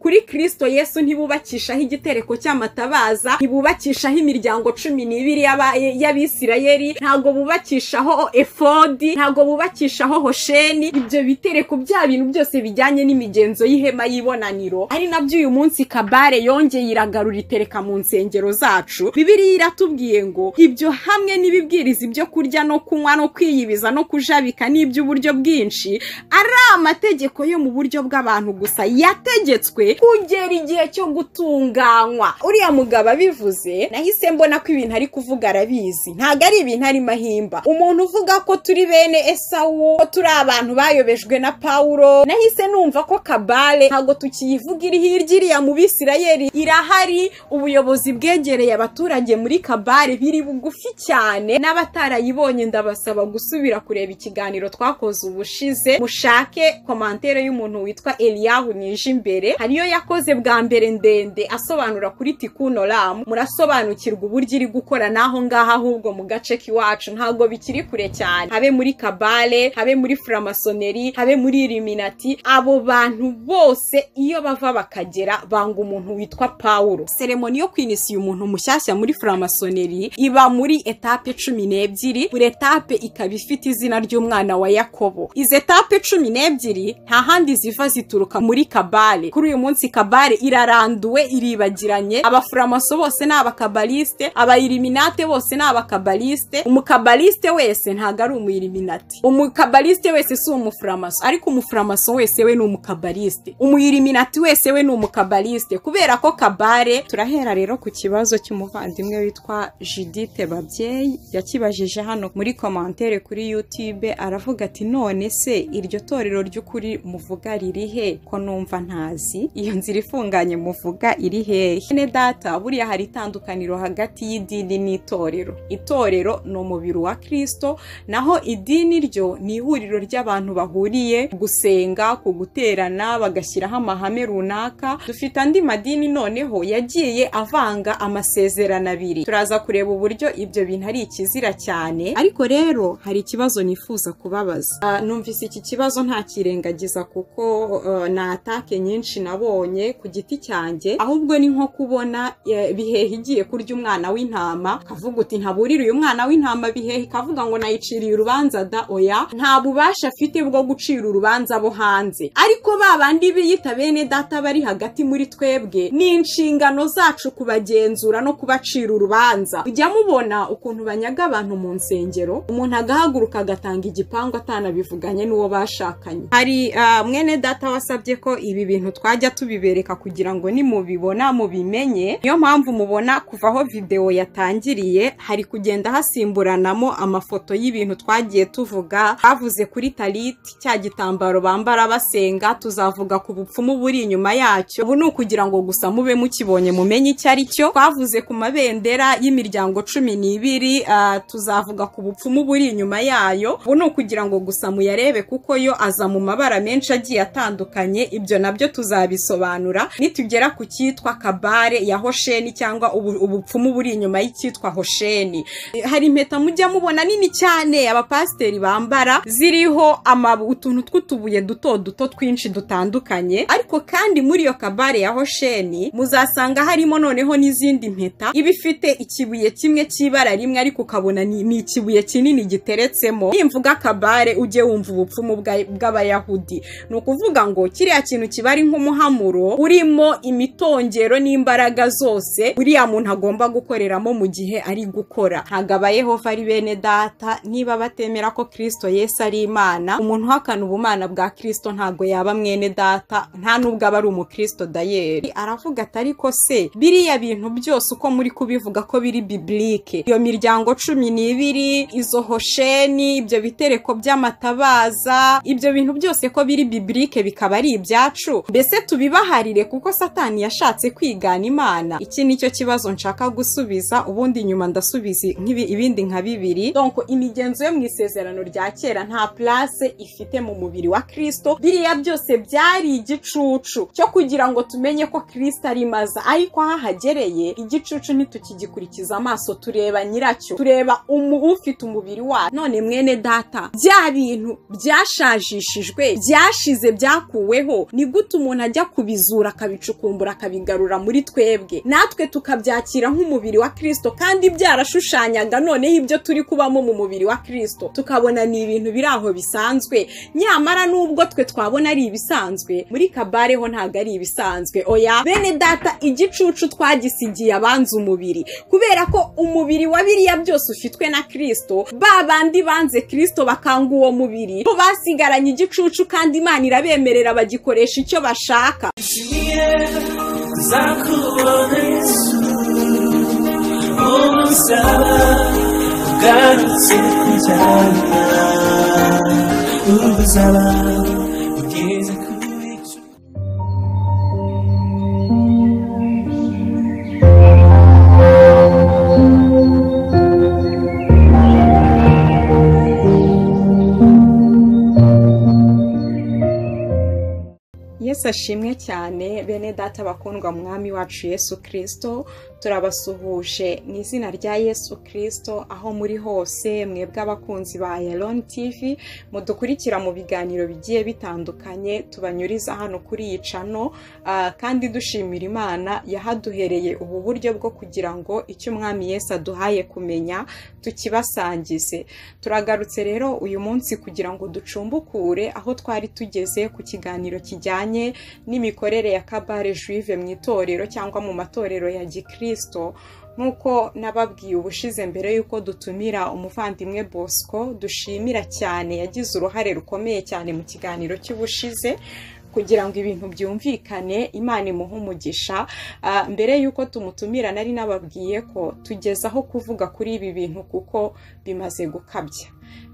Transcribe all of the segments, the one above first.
Kuri Kristo Yesu ntibubakishaho igitereko cy'amatabaza, ntibubakishaho imiryango 12 y'Abisirayeli, ntabwo bubakishaho efodi, ntabwo bubakishaho hosheni. Ibyo bitereko bya bintu byose bijyanye n'imigenzo y'ihema y'ibonaniro, ari nabyo uyu munsi Kabale yongeye iragarura itereka mu nsengero zacu. Bibiliya iratubwiye ngo ibyo hamwe n'ibibwiriza ibyo kurya no kunywa no kwiyibiza no kujabika n'iby'uburyo bwinshi ari amategeko yo mu buryo bw'abantu gusa yategetswe kugera igihe cyo gutunganywa. Uriya mugabo abivuze nahise mbona ko ibintu ari kuvuga arabizi, ntabwo ari ibintu ari mahimba. Umuntu uvuga ko turi bene Esawu, ko turi abantu bayobejwe na Pawulo, nahise numva ko Kabale ntabwo tukiyivuga iri hirya iriya mu Bisirayeli irahari. Ubuyobozi bwegereye abaturage muri Kabale biri bugufi cyane, n'abatarayibonye ndabasaba gusubira kureba ikiganiro twakoze ubushize, mushake commentaire y'umuntu witwa Eliyahu Nijimbere, hariyo yakoze bwa mbere ndende asobanura kuri Tikkun Olam, murasobanukirwa uburyo iri gukora naho ngaha ahubwo mu gace k'iwacu ntabwo bikiri kure cyane. Habe muri Kabale, habe muri Framasoneri, habe muri Illuminati, abo bantu bose iyo bava bakagera banga umuntu witwa Paulo. Seremoni yo kwinisiya umuntu mushyashya muri Framasoneri iba muri etape 12, buri etape ikaba ifite izina ry'umwana wa Yakobo. Izi etape 12 nta handi ziva, zituruka muri Kabale. Kuri uyu munsi Kabale iraranduwe, iribagiranye. Abafuramaso bose ni abakabaliste, abayiriminate bose ni abakabaliste. Umukabaliste wese ntago ari umuyiriminati, umukabaliste wese si umufuramaso, ariko umufuramaso wese we ni umukabaliste, umuyiriminati wese we ni umukabaliste. Kubera ko Kabale, turahera rero ku kibazo cy'umuvandimwe witwa Judith Babyeyi, yakibajije hano muri commentaire kuri YouTube, aravuga ati none se iryo torero ry'ukuri muvuga ririhe ko numva ntazi iyo nzira ifunganye muvuga iri hehe? Ne data, buriya hari itandukaniro hagati y'idini n'itorero. Itorero ni umubiri wa Kristo, naho idini ryo ni ihuriro ry'abantu bahuriye gusenga, ku guterana, bagashyiraho amahame runaka. Dufite andi madini noneho yagiye avanga amasezerano abiri, turaza kureba uburyo ibyo bintu ari ikizira cyane. Ariko rero hari ikibazo nifuza kubabaza. Numvise iki kibazo ntakirengagiza kuko na atake nyinshi nabonye ku giti cyanjye, ahubwo ni nko kubona Bihehe igiye kurya umwana w'intama kavuga uti ntaburira uyu mwana w'intama. Bihehe kavuga ngo nayiciriye urubanza da, oya, nta bubasha afite bwo gucira urubanza bo hanze. Ariko babandi biyita bene data bari hagati muri twebwe, ni inshingano zacu kubagenzura no kubacira urubanza. Ujya mubona ukuntu banyaga abantu mu nsengero, umuntu agahaguruka agatanga igipangu atanabivuganye n'uwo bashakanye. Hari mwene data wasabye ko ibi bintu twajya tubibereka kugira ngo nimubibona mubimenye. Niyo mpamvu mubona kuva aho video yatangiriye hari kugenda hasimburanamo amafoto y'ibintu twagiye tuvuga. Bavuze kuri taliti, cya gitambaro bambara basenga, tuzavuga ku bupfumu buri inyuma yacyo. Ubu ni ukugira ngo gusa mube mukibonye mumenye icyo ari cyo. Twavuze ku mabendera y'imiryango 12, tuzavuga ku bupfumu buri inyuma yayo. Ubu ni ukugira ngo gusa muyarebe kuko yo aza mu mabara menshi agiye atandukanye, ibyo nabyo tuzabisobanura nitugera ku cyitwa Kabale ya Hosheni cyangwa ubupfumu buri inyuma y'icyitwa Hosheni. Hari impeta mujya mubona nini cyane abapasiteri bambara ziriho utuntu tw'utubuye duto duto twinshi dutandukanye, ariko kandi muri iyo Kabale ya Hosheni muzasanga harimo noneho n'izindi mpeta iba ifite ikibuye kimwe cy'ibara rimwe, ariko ukabona ni ikibuye kinini giteretsemo. Nimvuga Kabale ujye wumva ubupfumu bw'Abayahudi. Ni ukuvuga ngo kiriya kintu kiba ari nk'umuhamuro urimo imitongero n'imbaraga zose uriya muntu agomba gukoreramo mu gihe ari gukora. Ntabwo Abayehova ari bene data niba batemera ko Kristo Yesu ari Imana. Umuntu uhakana ubumana bwa Kristo ntabwo yaba mwene data, nta nubwo aba ari umukristo dayeri. Aravuga ati ariko se biriya bintu byose uko muri kubivuga ko biri biblike, iyo miryango 12, izo hosheni, ibyo bitereko by'amatabaza, ibyo bintu byose ko biri biblike bikaba ari ibyacu, mbese tubibaharire kuko Satani yashatse kwigana Imana? Iki nicyo kibazo nshaka gusubiza, ubundi nyuma ndasubiza ibindi nka bibiri. Donc imigenzo yo mu isezerano rya kera nta place ifite mu mubiri wa Kristo. Biriya byose byari igicucu cyo kugira ngo tumenye ko Kristo ari maza, ariko aho ahagereye igicucu ntitukigikurikiza amaso, tureba nyiracyo, tureba ufite umubiri wa none. Mwene data, bya bintu byashajishijwe, byashize, byakuweho, ni gute umuntu ajya Ajya kubizura akabicukumbura akabigarura muri twebwe, natwe tukabyakira nk'umubiri wa Kristo, kandi byarashushanyaga noneho ibyo turi kubamo mu mubiri wa Kristo, tukabona ni ibintu biri aho bisanzwe. Nyamara nubwo twe twabona ari ibisanzwe, muri kabare ho ntago ari ibisanzwe. Oya bene data, igicucu twagisigiye abanze umubiri, kubera ko umubiri wa biriya byose ufitwe na Kristo. Ba bandi banze Kristo bakanga uwo mubiri, bo basigaranye igicucu, kandi Imana irabemerera bagikoresha icyo bashaka. Yesu ashimwe cyane bene data bakundwa mwami wacu Yesu Kristo, turabasuhuje mu izina rya Yesu Kristo aho muri hose, mwebwe abakunzi ba Elon TV mudukurikira mu biganiro bigiye bitandukanye tubanyuriza hano kuri iyi channel, kandi dushimira Imana yahaduhereye ubu buryo bwo kugira ngo icyo umwami Yesu aduhaye kumenya tukibasangize. Turagarutse rero uyu munsi kugira ngo ducumbukure aho twari tugeze ku kiganiro kijyanye n'imikorere ya kabare juive mu itorero cyangwa mu matorero ya Gikristo. Nkuko nababwiye ubushize mbere yuko dutumira umuvandimwe Bosco, dushimira cyane, yagize uruhare rukomeye cyane mu kiganiro cy'ubushize kugira ngo ibintu byumvikane, Imana imuhe umugisha. Mbere yuko tumutumira nari nababwiye ko tugezaho kuvuga kuri ibi bintu kuko bimaze gukabya.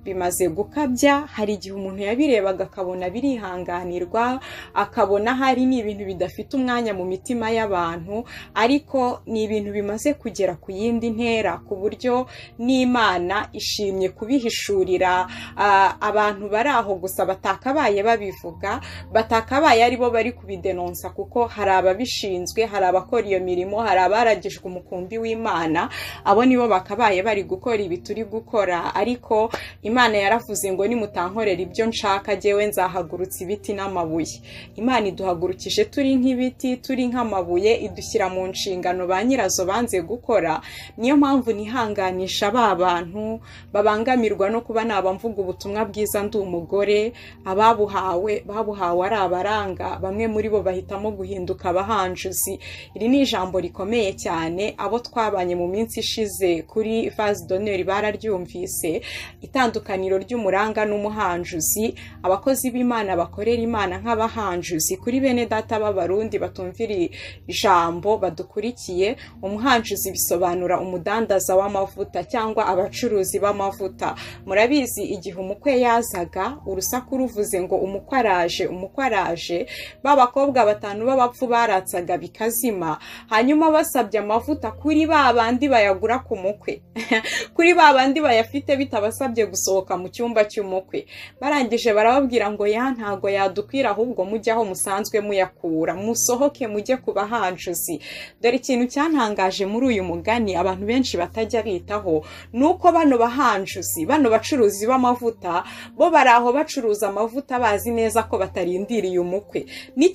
Bimaze gukabya, hari igihe umuntu yabirebaga akabona birihanganirwa, akabona hari ni ibintu bidafite umwanya mu mitima y'abantu, ariko ni ibintu bimaze kugera ku yindi ntera, ku buryo n'Imana ishimye kubihishurira abantu bari aho gusa batakabaye babivuga, batakabaye aribo bari kubidenonsa, kuko hari ababishinzwe, hari abakora iyo mirimo, hari abaragijwe umukumbi w'Imana, abo nibo bakabaye bari gukora ibi turi gukora. Ariko Imana yaravuze ngo nimutankorera ibyo nshaka jewe nzahagurutsa ibiti n'amabuye. Imana iduhagurukije turi nk'ibiti, turi nk'amabuye, idushyira mu nshingano ba nyirazo banze gukora. Niyo mpamvu nihanganisha ba bantu babangamirwa no kuba naba mvuga ubutumwa bwiza ndi umugore, ababuhawe babuhawe ari abaranga, bamwe muri bo bahitamo guhinduka abahanjuzi. Iri ni ijambo rikomeye cyane, abo twabanye mu minsi ishize kuri Vase d'honneur bararyumvise, itandukaniro ry'umuranga n'umuhanjuzi. Abakozi b'Imana bakorera Imana nk'abahanjuzi, kuri bene data b'abarundi batumvira ijambo badukurikiye, umuhanjuzi bisobanura umudandaza w'amavuta cyangwa abacuruzi b'amavuta. Murabizi igihe umukwe yazaga urusaku ruvuze ngo umukwe araje, umukwe araje, b'abakobwa batanu b'abapfu baratsaga bikazima, hanyuma basabye amavuta kuri ba bandi bayagura ku mukwe kuri ba bandi bayafite bitabasabye gusohoka mu cyumba cy'umukwe. Barangije barababwira ngo ya ntago yadukwira, ahubwo mujye aho musanzwe muyakura, musohoke mujye ku bahanjuzi. Dore ikintu cyantangaje muri uyu mugani abantu benshi batajya bitaho, nuko bano bahanjuzi, bano bacuruzi b'amavuta, bo baraho bacuruza amavuta bazi neza ko batarindiriye umukwe.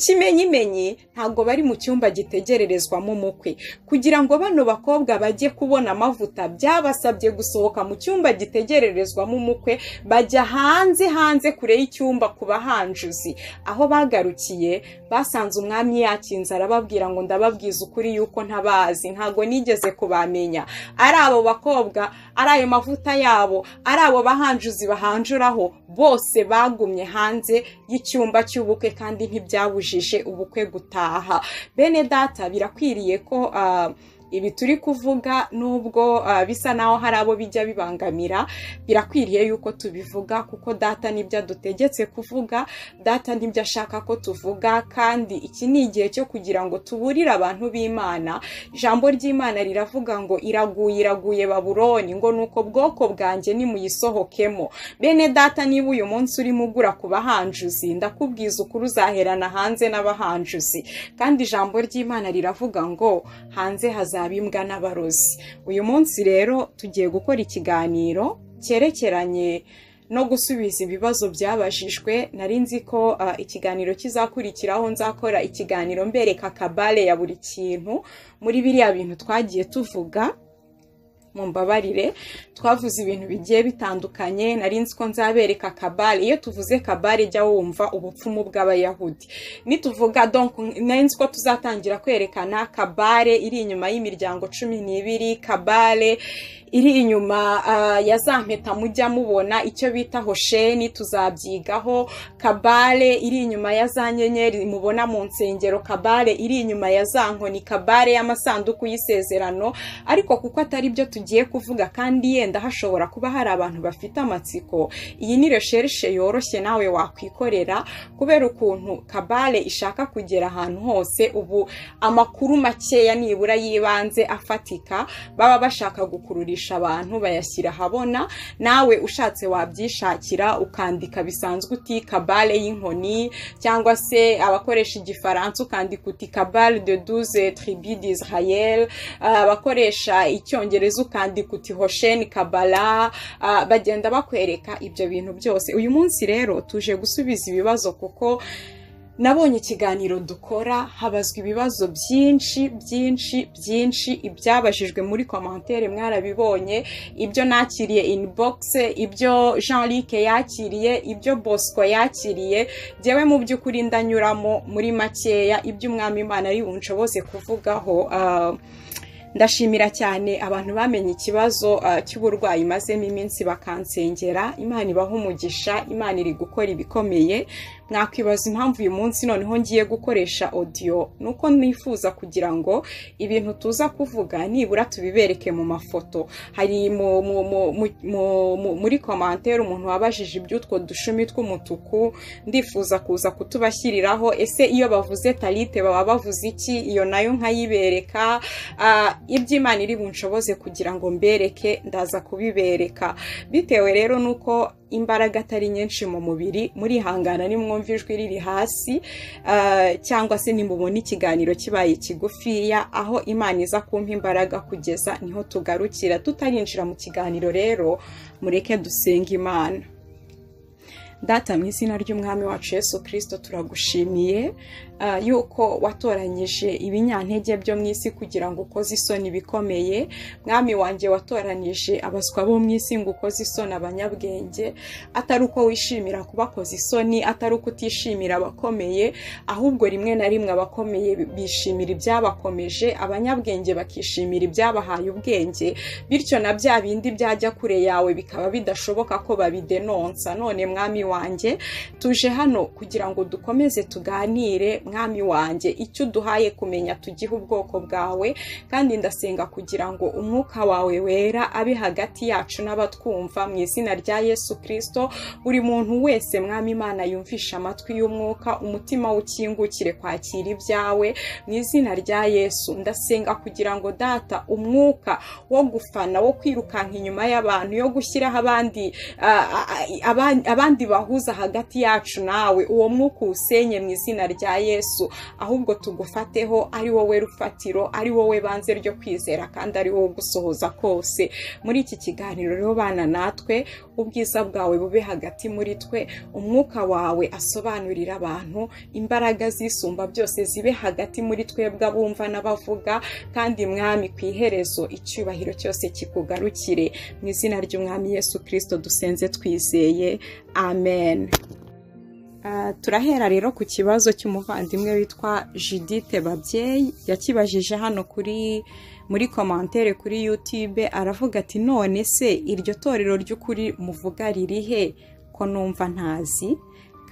N'ikimenyimenyi ntago bari mu cyumba gitegererezwamo umukwe. Kugira ngo bano bakobwa bajye kubona amavuta byabasabye gusohoka mu cyumba gitegererezwamo umukwe, bajya hanze hanze kure y'icyumba ku bahanjuzi. Aho bagarukiye basanze umwami yakinze, arababwira ngo ndababwiza ukuri yuko ntabazi, ntago nigeze kubamenya. Ari abo bakobwa, ari ayo mavuta yabo, ari abo bahanjuzi bahanjuraho, bose bagumye hanze y'icyumba cy'ubukwe, kandi ntibyabujije ubukwe gutaha. Bene data, birakwiriye ko ibi turi kuvuga nubwo bisa naho hari abo bijya bibangamira, birakwiriye yuko tubivuga, kuko data nibyo adutegetse kuvuga, data nibyo ashaka ko tuvuga, kandi iki ni igihe cyo kugira ngo tuburire abantu b'Imana. Ijambo ry'Imana riravuga ngo iraguye, iraguye Babuloni, ngo nuko bwoko bwanjye nimuyisohokemo. Bene data, niba uyu munsi urimo ugura ku bahanjuzi, ndakubwiza ukuri uzaherana hanze n'abahanjuzi. Kandi ijambo ry'Imana riravuga ngo hanze hazaba imbwa n'abarozi. Uyu munsi rero tugiye gukora ikiganiro cyerekeranye no gusubiza ibibazo byabajijwe. Nari nzi ko ikiganiro kizakurikiraho nzakora ikiganiro mbereka kabale ya buri kintu muri biriya bintu twagiye tuvuga. Mumbabarire, twavuze ibintu bigiye bitandukanye. Nari nzi ko nzabereka kabale. Iyo tuvuze kabale jya wumva ubupfumu bw'Abayahudi. Nituvuga donc nari nzi ko tuzatangira kwerekana kabale iri inyuma y'imiryango 12, kabale iri inyuma ya za mpeta mujya mubona icyo bita hosheni, tuzabyigaho, kabale iri inyuma ya za nyenyeri mubona mu nsengero, kabale iri inyuma ya za nkoni, kabale y'amasanduku y'isezerano. Ariko kuko atari byo tugiye kuvuga kandi yenda hashobora kuba hari abantu bafite amatsiko, iyi ni recherche yoroshye nawe wakwikorera, kubera ukuntu kabale ishaka kugera ahantu hose. Ubu amakuru makeya nibura yibanze afatika baba bashaka gukururisha abantu bayashyira ahabona. Nawe ushatse wabyishakira ukandika bisanzwe uti kabale y'inkoni, cyangwa se abakoresha igifaransa ukandika uti kabale de 12 tribus d'Israël, abakoresha icyongereza ukandika uti hosheni kabala. Bagenda bakwereka ibyo bintu byose. Uyu munsi rero tuje gusubiza ibibazo kuko nabonye ikiganiro dukora habazwa ibibazo byinshi byinshi byinshi. Ibyabajijwe muri commentaire mwarabibonye, ibyo nakiriye inbox, ibyo Jean-Luc yakiriye, ibyo Bosco yakiriye. Jewe mu by'ukuri ndanyuramo muri makeya ibyo Umwami Imana ari bunshobose kuvugaho. Ndashimira cyane abantu bamenye ikibazo cy'uburwayi mazemo iminsi bakansengera. Imana ibaha umugisha, Imana iri gukora ibikomeye. Mwakwibaza impamvu uyu munsi noneho ngiye gukoresha audio, nuko nifuza kugira ngo ibintu tuza kuvuga nibura tubibereke mu mafoto. Hari muri commentaire umuntu wabajije iby'utwo dushumi tw'umutuku, ndifuza kuza kutubashyiriraho. Ese iyo bavuze talite baba bavuze iki? Iyo nayo nkayibereka. Iby'Imana iri bunshoboze kugira ngo mbereke, ndaza kubibereka. Bitewe rero nuko imbaraga atari nyinshi mu mubiri, murihangana nimwumva ijwi riri hasi, cyangwa se nimubona ikiganiro kibaye kigufiya, aho Imana iza kumpa imbaraga kugeza niho tugarukira. Tutarinjira mu kiganiro rero, mureke dusenga Imana. Data, mu izina ry'Umwami wacu Yesu Kristo, turagushimiye yuko watoranyije ibinyantege byo mu isi kugira ngo ukoze isoni bikomeye. Mwami wanjye, watoranije abaswa bo mu isi ngo ukoze isoni abanyabwenge, atari uko wishimira kubakoza isoni, atari uko utishimira abakomeye, ahubwo rimwe na rimwe abakomeye bishimira ibyabakomeje, abanyabwenge bakishimira ibyabahaye ubwenge, bityo na bya bindi byajya kure yawe bikaba bidashoboka ko babidenonsa. None Mwami wanjye, tuje hano kugira ngo dukomeze tuganire. Mwami wanjye, icyo uduhaye kumenya tugihe ubwoko bwawe, kandi ndasenga kugira ngo umwuka wawe wera abe hagati yacu n'abatwumva mu izina rya Yesu Kristo. Buri muntu wese Mwami Imana yumvisha amatwi y'umwuka, umutima ukingukire kwakira ibyawe mu izina rya Yesu. Ndasenga kugira ngo Data, umwuka wo gufana, wo kwirukanka inyuma y'abantu, yo gushyiraho abandi bahuza hagati yacu nawe, uwo mwuka usenye mu izina rya Yesu, ahubwo tugufateho ari wowe rufatiro, ari wowe banze ryo kwizera, kandi ari wowe gusohoza kose. Muri iki kiganiro rero bana natwe, ubwiza bwawe bube hagati muri twe, umwuka wawe asobanurira abantu, imbaraga zisumba byose zibe hagati muri twebwe abumva n'abavuga, kandi Mwami ku iherezo icyubahiro cyose kikugarukire. Mu izina ry'Umwami Yesu Kristo dusenze twizeye, amen. Turahera rero ku kibazo cy'umuvandimwe witwa Judith Babyeyi, yakibajije hano muri commentaire kuri YouTube. Aravuga ati none se iryo torero ry'ukuri muvuga ririhe ko numva ntazi,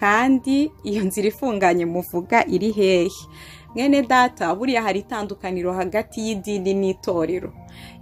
kandi iyo nzira ifunganye muvuga iri hehe? Mwene data, buriya hari itandukaniro hagati y'idini n'itorero.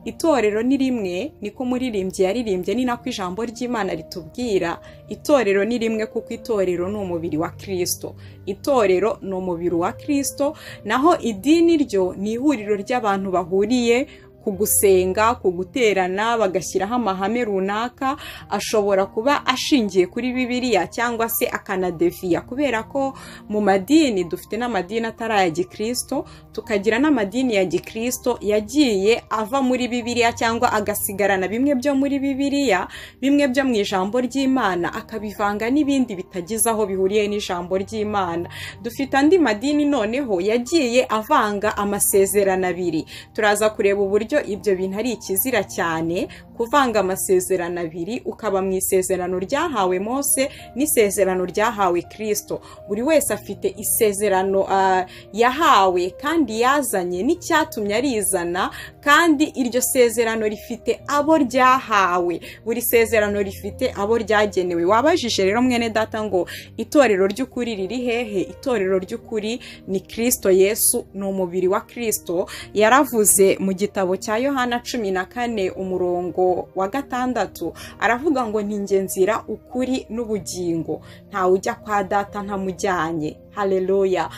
Itorero ni rimwe, niko umuririmbyi yaririmbye, ni nako ijambo ry'Imana ritubwira. Itorero ni rimwe kuko itorero ni umubiri wa Kristo. Itorero ni umubiri wa Kristo, naho idini ryo ni ihuriro ry'abantu bahuriye ku gusenga, ku guterana, bagashyiraho amahame runaka ashobora kuba ashingiye kuri Bibiliya cyangwa se akanadeviya, kubera ko mu madini dufite n'amadini atari aya gikristo, tukagira n'amadini ya gikristo yagiye ava muri Bibiliya cyangwa agasigarana bimwe byo muri Bibiliya, bimwe byo mu ijambo ry'Imana, akabivanga n'ibindi bitagize aho bihuriye n'ijambo ry'Imana. Dufite andi madini noneho yagiye avanga amasezerano abiri. Turaza kureba uburyo ibyo bintu ari ikizira cyane, kuvanga amasezerano abiri, ukaba mu isezerano ryahawe Mose n'isezerano ryahawe Kristo. Buri wese afite isezerano yahawe kandi yazanye n'icyatumye arizana, kandi iryo sezerano rifite abo ryahawe. Buri sezerano rifite abo ryagenewe. Wabajije rero mwene data ngo itorero ry'ukuri riri hehe? Itorero ry'ukuri ni Kristo Yesu, ni umubiri wa Kristo. Yaravuze mu gitabo cya Yohana 14 umurongo wa 6, aravuga ngo ni njye nzira, ukuri n'ubugingo, ntawe ujya kwa data ntamujyanye. Haleluya.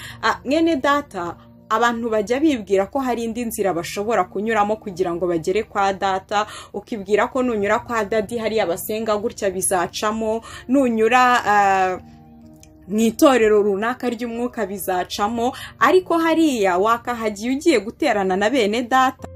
Mwene data, abantu bajya bibwira ko hari indi nzira bashobora kunyuramo kugira ngo bagere kwa data, ukibwira ko nunyura kwa dadi hariya basenga gutya bizacamo, nunyura mu itorero runaka ry'umwuka bizacamo, ariko hariya wakahagiye ugiye guterana na bene data,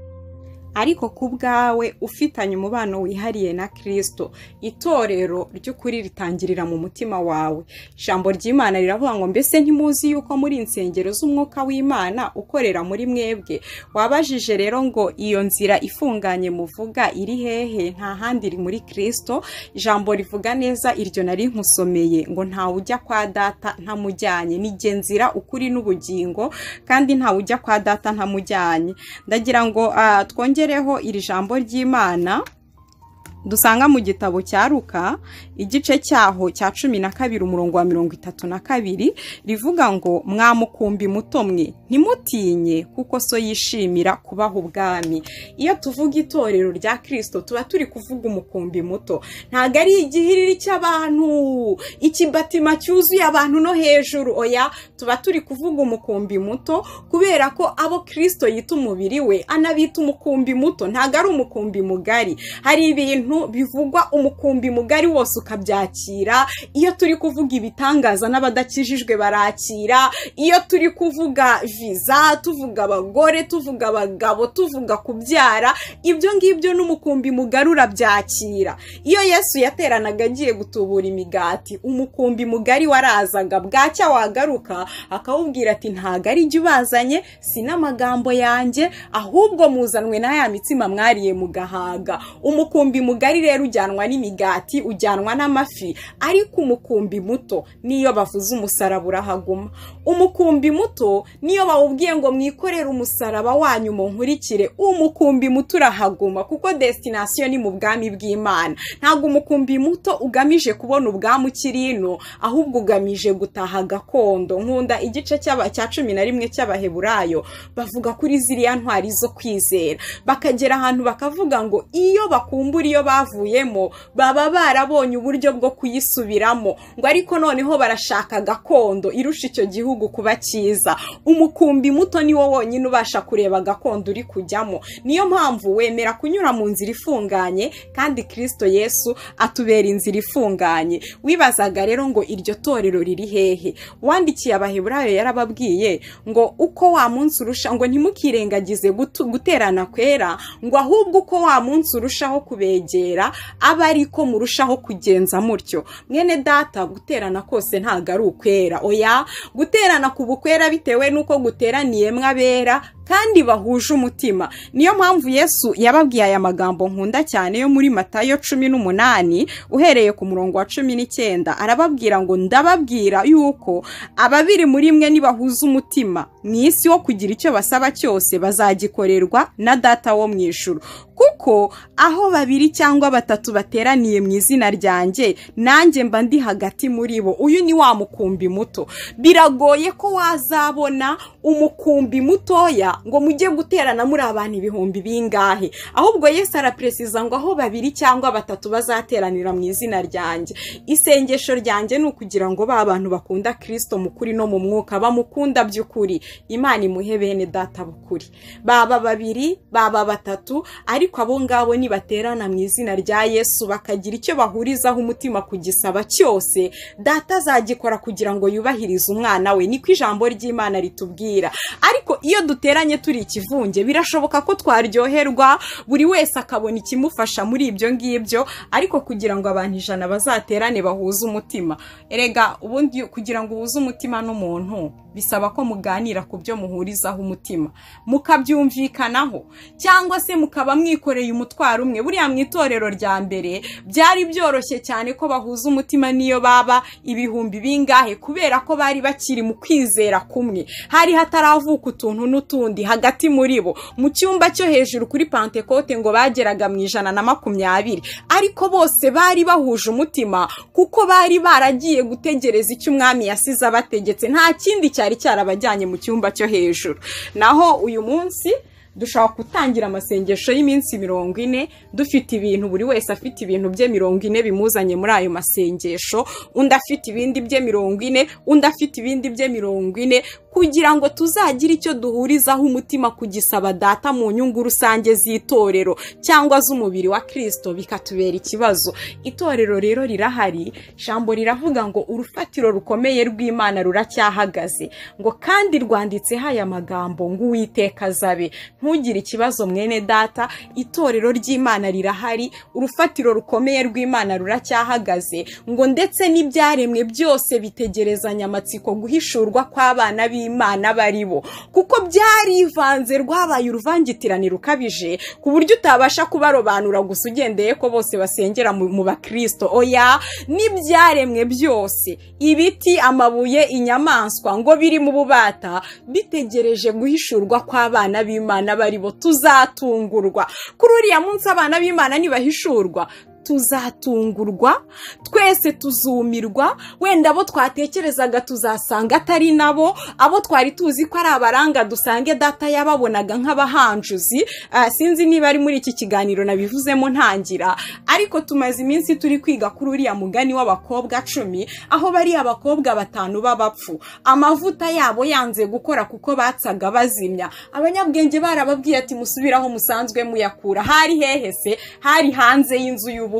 ariko ku bwawe ufitanye umubano wihariye na Kristo. Itorero ry'ukuri ritangirira mu mutima wawe. Ijambo ry'Imana riravuga ngo mbese ntimuzi yuko muri insengero z'umwuka w'Imana ukorera muri mwebwe? Wabajije rero ngo iyo nzira ifunganye muvuga iri hehe? Nta handi, iri muri Kristo. Ijambo rivuga neza iryo nari nkusomeye ngo ntawe ujya kwa data ntamujyanye, ni jye nzira, ukuri n'ubugingo, kandi ntawe ujya kwa data ntamujyanye. Ndagira ngo twongere iri jambo ry'Imana dusanga mu gitabo cya Luka igice cyaho cya 12 umurongo wa 32, rivuga ngo mwamukumbi muto mwe, ntimutinye kuko so yishimira kubaha ubwami. Iyo tuvuga itorero rya Kristo tuba turi kuvuga umukumbi muto. Ntago ari igihiriri cy'abantu, ikibatima cyuzuye abantu no hejuru, oya, tuba turi kuvuga umukumbi muto, kubera ko abo Kristo yita umubiri we anabita umukumbi muto, ntago ari umukumbi mugari. Hari ibintu bivugwa umukumbi mugari wose ukabyakira. Iyo turi kuvuga ibitangaza n'abadakijijwe barakira, iyo turi kuvuga viza, tuvuga abagore, tuvuga abagabo, tuvuga kubyara, ibyo ngibyo n'umukumbi mugari urabyakira. Iyo Yesu yateranaga agiye gutubura imigati, umukumbi mugari warazaga, bwacya wagaruka akawubwira ati ntago ari jye ubazanye, si n'amagambo yanjye, ahubwo muzanwe na ya mitsima mwariye mugahaga. Umukumbi mugari rero ujyanwa n'imigati, ujyanwa n'amafi, ariko umukumbi muto niyo bavuze umusaraba urahaguma. Umukumbi muto niyo bawubwiye ngo mwikorere umusaraba wanyu munkurikire, umukumbi muto urahaguma, kuko destination ni mu bwami bw'Imana. Ntabwo umukumbi muto ugamije kubona ubwami ukiri ino, ahubwo ugamije gutaha gakondo. Nkunda igice cya 11 cy'Abaheburayo, bavuga kuri ziriya ntwari zo kwizera, bakagera ahantu bakavuga ngo iyo bakumbura iyo bavuyemo baba barabonye uburyo bwo kuyisubiramo, ngo ariko noneho barashaka gakondo irusha icyo gihugu kuba cyiza. Umukumbi muto ni wo wonyine ubasha kureba gakondo uri kujyamo. Niyo mpamvu wemera kunyura mu nzira ifunganye, kandi Kristo Yesu atubera inzira ifunganye. Wibazaga rero ngo iryo torero riri hehe? Wandikiye Abaheburayo yarababwiye ngo uko wa munsi urusha, ngo ntimukirengagize guterana kwera, ngo ahubwo uko wa munsi urushaho kubegera aba ariko murushaho kugenza mutyo. Mwene data, guterana kose ntago ari ukwera, oya, guterana ku bukwera bitewe nuko guteraniye mwabera kandi bahuje umutima. Niyo mpamvu Yesu yababwiye aya magambo nkunda cyane yo muri Matayo 18 uhereye ku murongo wa 19, arababwira ngo ndababwira yuko ababiri muri mwe nibahuza umutima mu isi wo kugira icyo basaba cyose bazagikorerwa na data wo mu ijuru, kuko aho babiri cyangwa batatu bateraniye mu izina ryanjye nanjye mba ndi hagati muri bo. Uyu ni wa mukumbi muto. Biragoye ko wazabona umukumbi mutoya gusa ngo mujye guterana muri abantu ibihumbi bingahe, ahubwo Yesu arapresiza ngo aho babiri cyangwa batatu bazateranira mu izina ryanjye. Isengesho ryanjye ni ukugira ngo ba bantu bakunda Kristo mu kuri no mu mwuka, bamukunda by'ukuri, Imana imuhe bene data bukuri, baba babiri baba batatu, ariko abo ngabo nibaterana mu izina rya Yesu bakagira icyo bahurizaho umutima kugisaba cyose, data azagikora kugira ngo yubahirize umwana we. Niko ijambo ry'Imana ritubwira. Ariko iyo duteranye turi ikivunge, birashoboka ko twaryoherwa, buri wese akabona ikimufasha muri ibyo ngibyo, ariko kugira ngo abantu 100 bazaterane bahuze umutima, erega ubundi kugira ngo uhuze umutima n'umuntu bisaba ko muganira ku byo muhurizaho umutima, mukabyumvikanaho, cyangwa se mukaba mwikoreye umutwaro umwe. Buriya mu itorero rya mbere byari byoroshye cyane ko bahuza umutima niyo baba ibihumbi bingahe, kubera ko bari bakiri mu kwizera kumwe, hari hataravuka utuntu n'utundi hagati muri bo. Mu cyumba cyo hejuru kuri Pantekote ngo bageraga mu 120, ariko bose bari bahuje umutima kuko bari baragiye gutegereza icyo umwami yasize abategetse, nta kindi cyari cyarabajyanye mu cyumba cyo hejuru. Naho uyu munsi dushobora gutangira amasengesho y'iminsi 40 dufite ibintu, buri wese afite ibintu bye 40 bimuzanye muri ayo masengesho, undi afite ibindi bye 40, undi afite ibindi bye 40, kugira ngo tuzagire icyo duhurizaho umutima kugisaba data mu nyungu rusange z'itorero cyangwa z'umubiri wa Kristo, bikatubera ikibazo. Itorero rero rirahari, ijambo riravuga ngo urufatiro rukomeye rw'Imana ruracyahagaze, ngo kandi rwanditseho aya magambo ngo Uwiteka azabe. Ntugire ikibazo mwene data, itorero ry'Imana rirahari, urufatiro rukomeye rw'Imana ruracyahagaze, ngo ndetse n'ibyaremwe byose bitegerezanya amatsiko guhishurwa kw'abana b'Imana baribo, kuko byarivanze, rwabaye uruvangitirane rukabije ku buryo utabasha kubarobanura gusa ugendeye ko bose basengera mu bakristo. Oya, n'ibyaremwe byose, ibiti, amabuye, inyamaswa, ngo biri mu bubata bitegereje guhishurwa kw'abana b'Imana baribo. Tuzatungurwa kuri uriya munsi, abana b'Imana nibahishurwa tuzatungurwa, twese tuzumirwa, wenda abo twatekerezaga tuzasanga atari nabo, abo twari tuzi ko ari abaranga dusange data yababonaga nk'abahanjuzi. Sinzi niba ari muri iki kiganiro nabivuzemo ntangira, ariko tumaze iminsi turi kwiga kuri uriya mugani w'abakobwa 10, aho bari abakobwa 5 b'abapfu, amavuta yabo yanze gukora kuko batsaga bazimya. Abanyabwenge barababwiye ati musubiraho musanzwe muyakura. Hari hehe se? Hari hanze y'inzu y'ubu,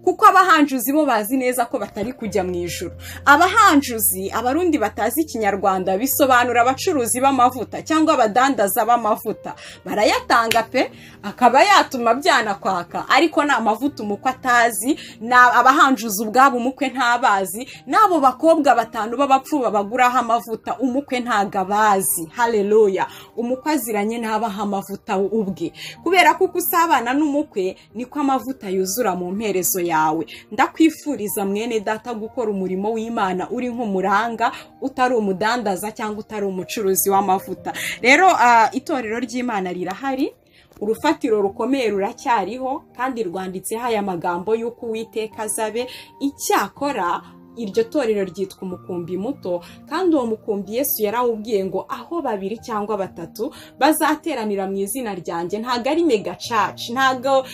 kuko abahanjuzi bo bazi neza ko batari kujya mu ijuru. Abahanjuzi, abarundi batazi ikinyarwanda, bisobanura abacuruzi b'amavuta cyangwa abadandaza b'amavuta. Barayatanga pe, akaba yatuma byanakwaka, ariko ni amavuta umukwe atazi, na abahanjuzi ubwabo umukwe ntabazi, n'abo bakobwa 5 b'abapfu babaguraho amavuta umukwe ntagabazi. Haleluya! Umukwe aziranye n'abaha amavuta ubwe, kubera ko uko usabana n'umukwe niko amavuta yuzura mu mperezo yawe. Ndakwifuriza mwene data gukora umurimo w'Imana uri nk'umuranga, utari umudandaza cyangwa utari umucuruzi w'amavuta. Rero itorero ry'Imana rirahari, urufatiro rukomeye ruracyariho, kandi rwanditseho aya magambo y'uko Uwiteka azabe. Icyakora iryo torero ryitwa umukumbi muto, kandi uwo mukumbi Yesu yarawubwiye ngo aho babiri cyangwa batatu bazateranira mu izina ryanjye. Ntago ari mega church, ntago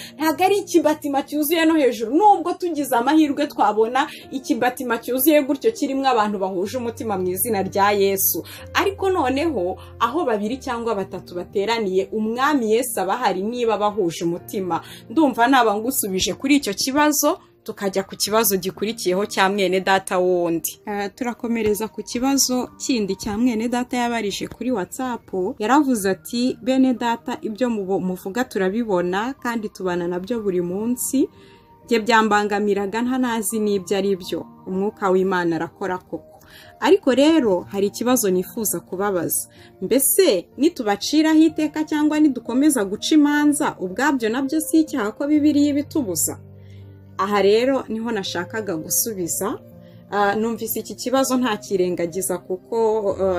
ari ikibatima cyuzuye no hejuru, nubwo tugize amahirwe twabona ikibatima cyuzuye gutyo kirimo abantu bahuje umutima mu izina rya Yesu, ariko noneho aho babiri cyangwa batatu bateraniye umwami Yesu abahari niba bahuje umutima. Ndumva naba ngusubije kuri icyo kibazo, tukajya ku kibazo gikurikiyeho cya mwene data wundi. Turakomereza ku kibazo kindi cya mwene data yabarije kuri WhatsApp. Yaravuze ati bene data, ibyo muvuga turabibona kandi tubana nabyo buri munsi, bye byambangamiraga ntanazi n'ibyo ari byo. Umwuka w'Imana arakora koko. Ariko rero hari ikibazo nifuza kubabaza. Mbese nitubaciraho iteka cyangwa nidukomeza guca imanza, ubwabyo nabyo si icyaha ko Bibiliya ibitubuza? Aha rero niho nashakaga gusubiza. Numvise iki kibazo ntakirengagiza kuko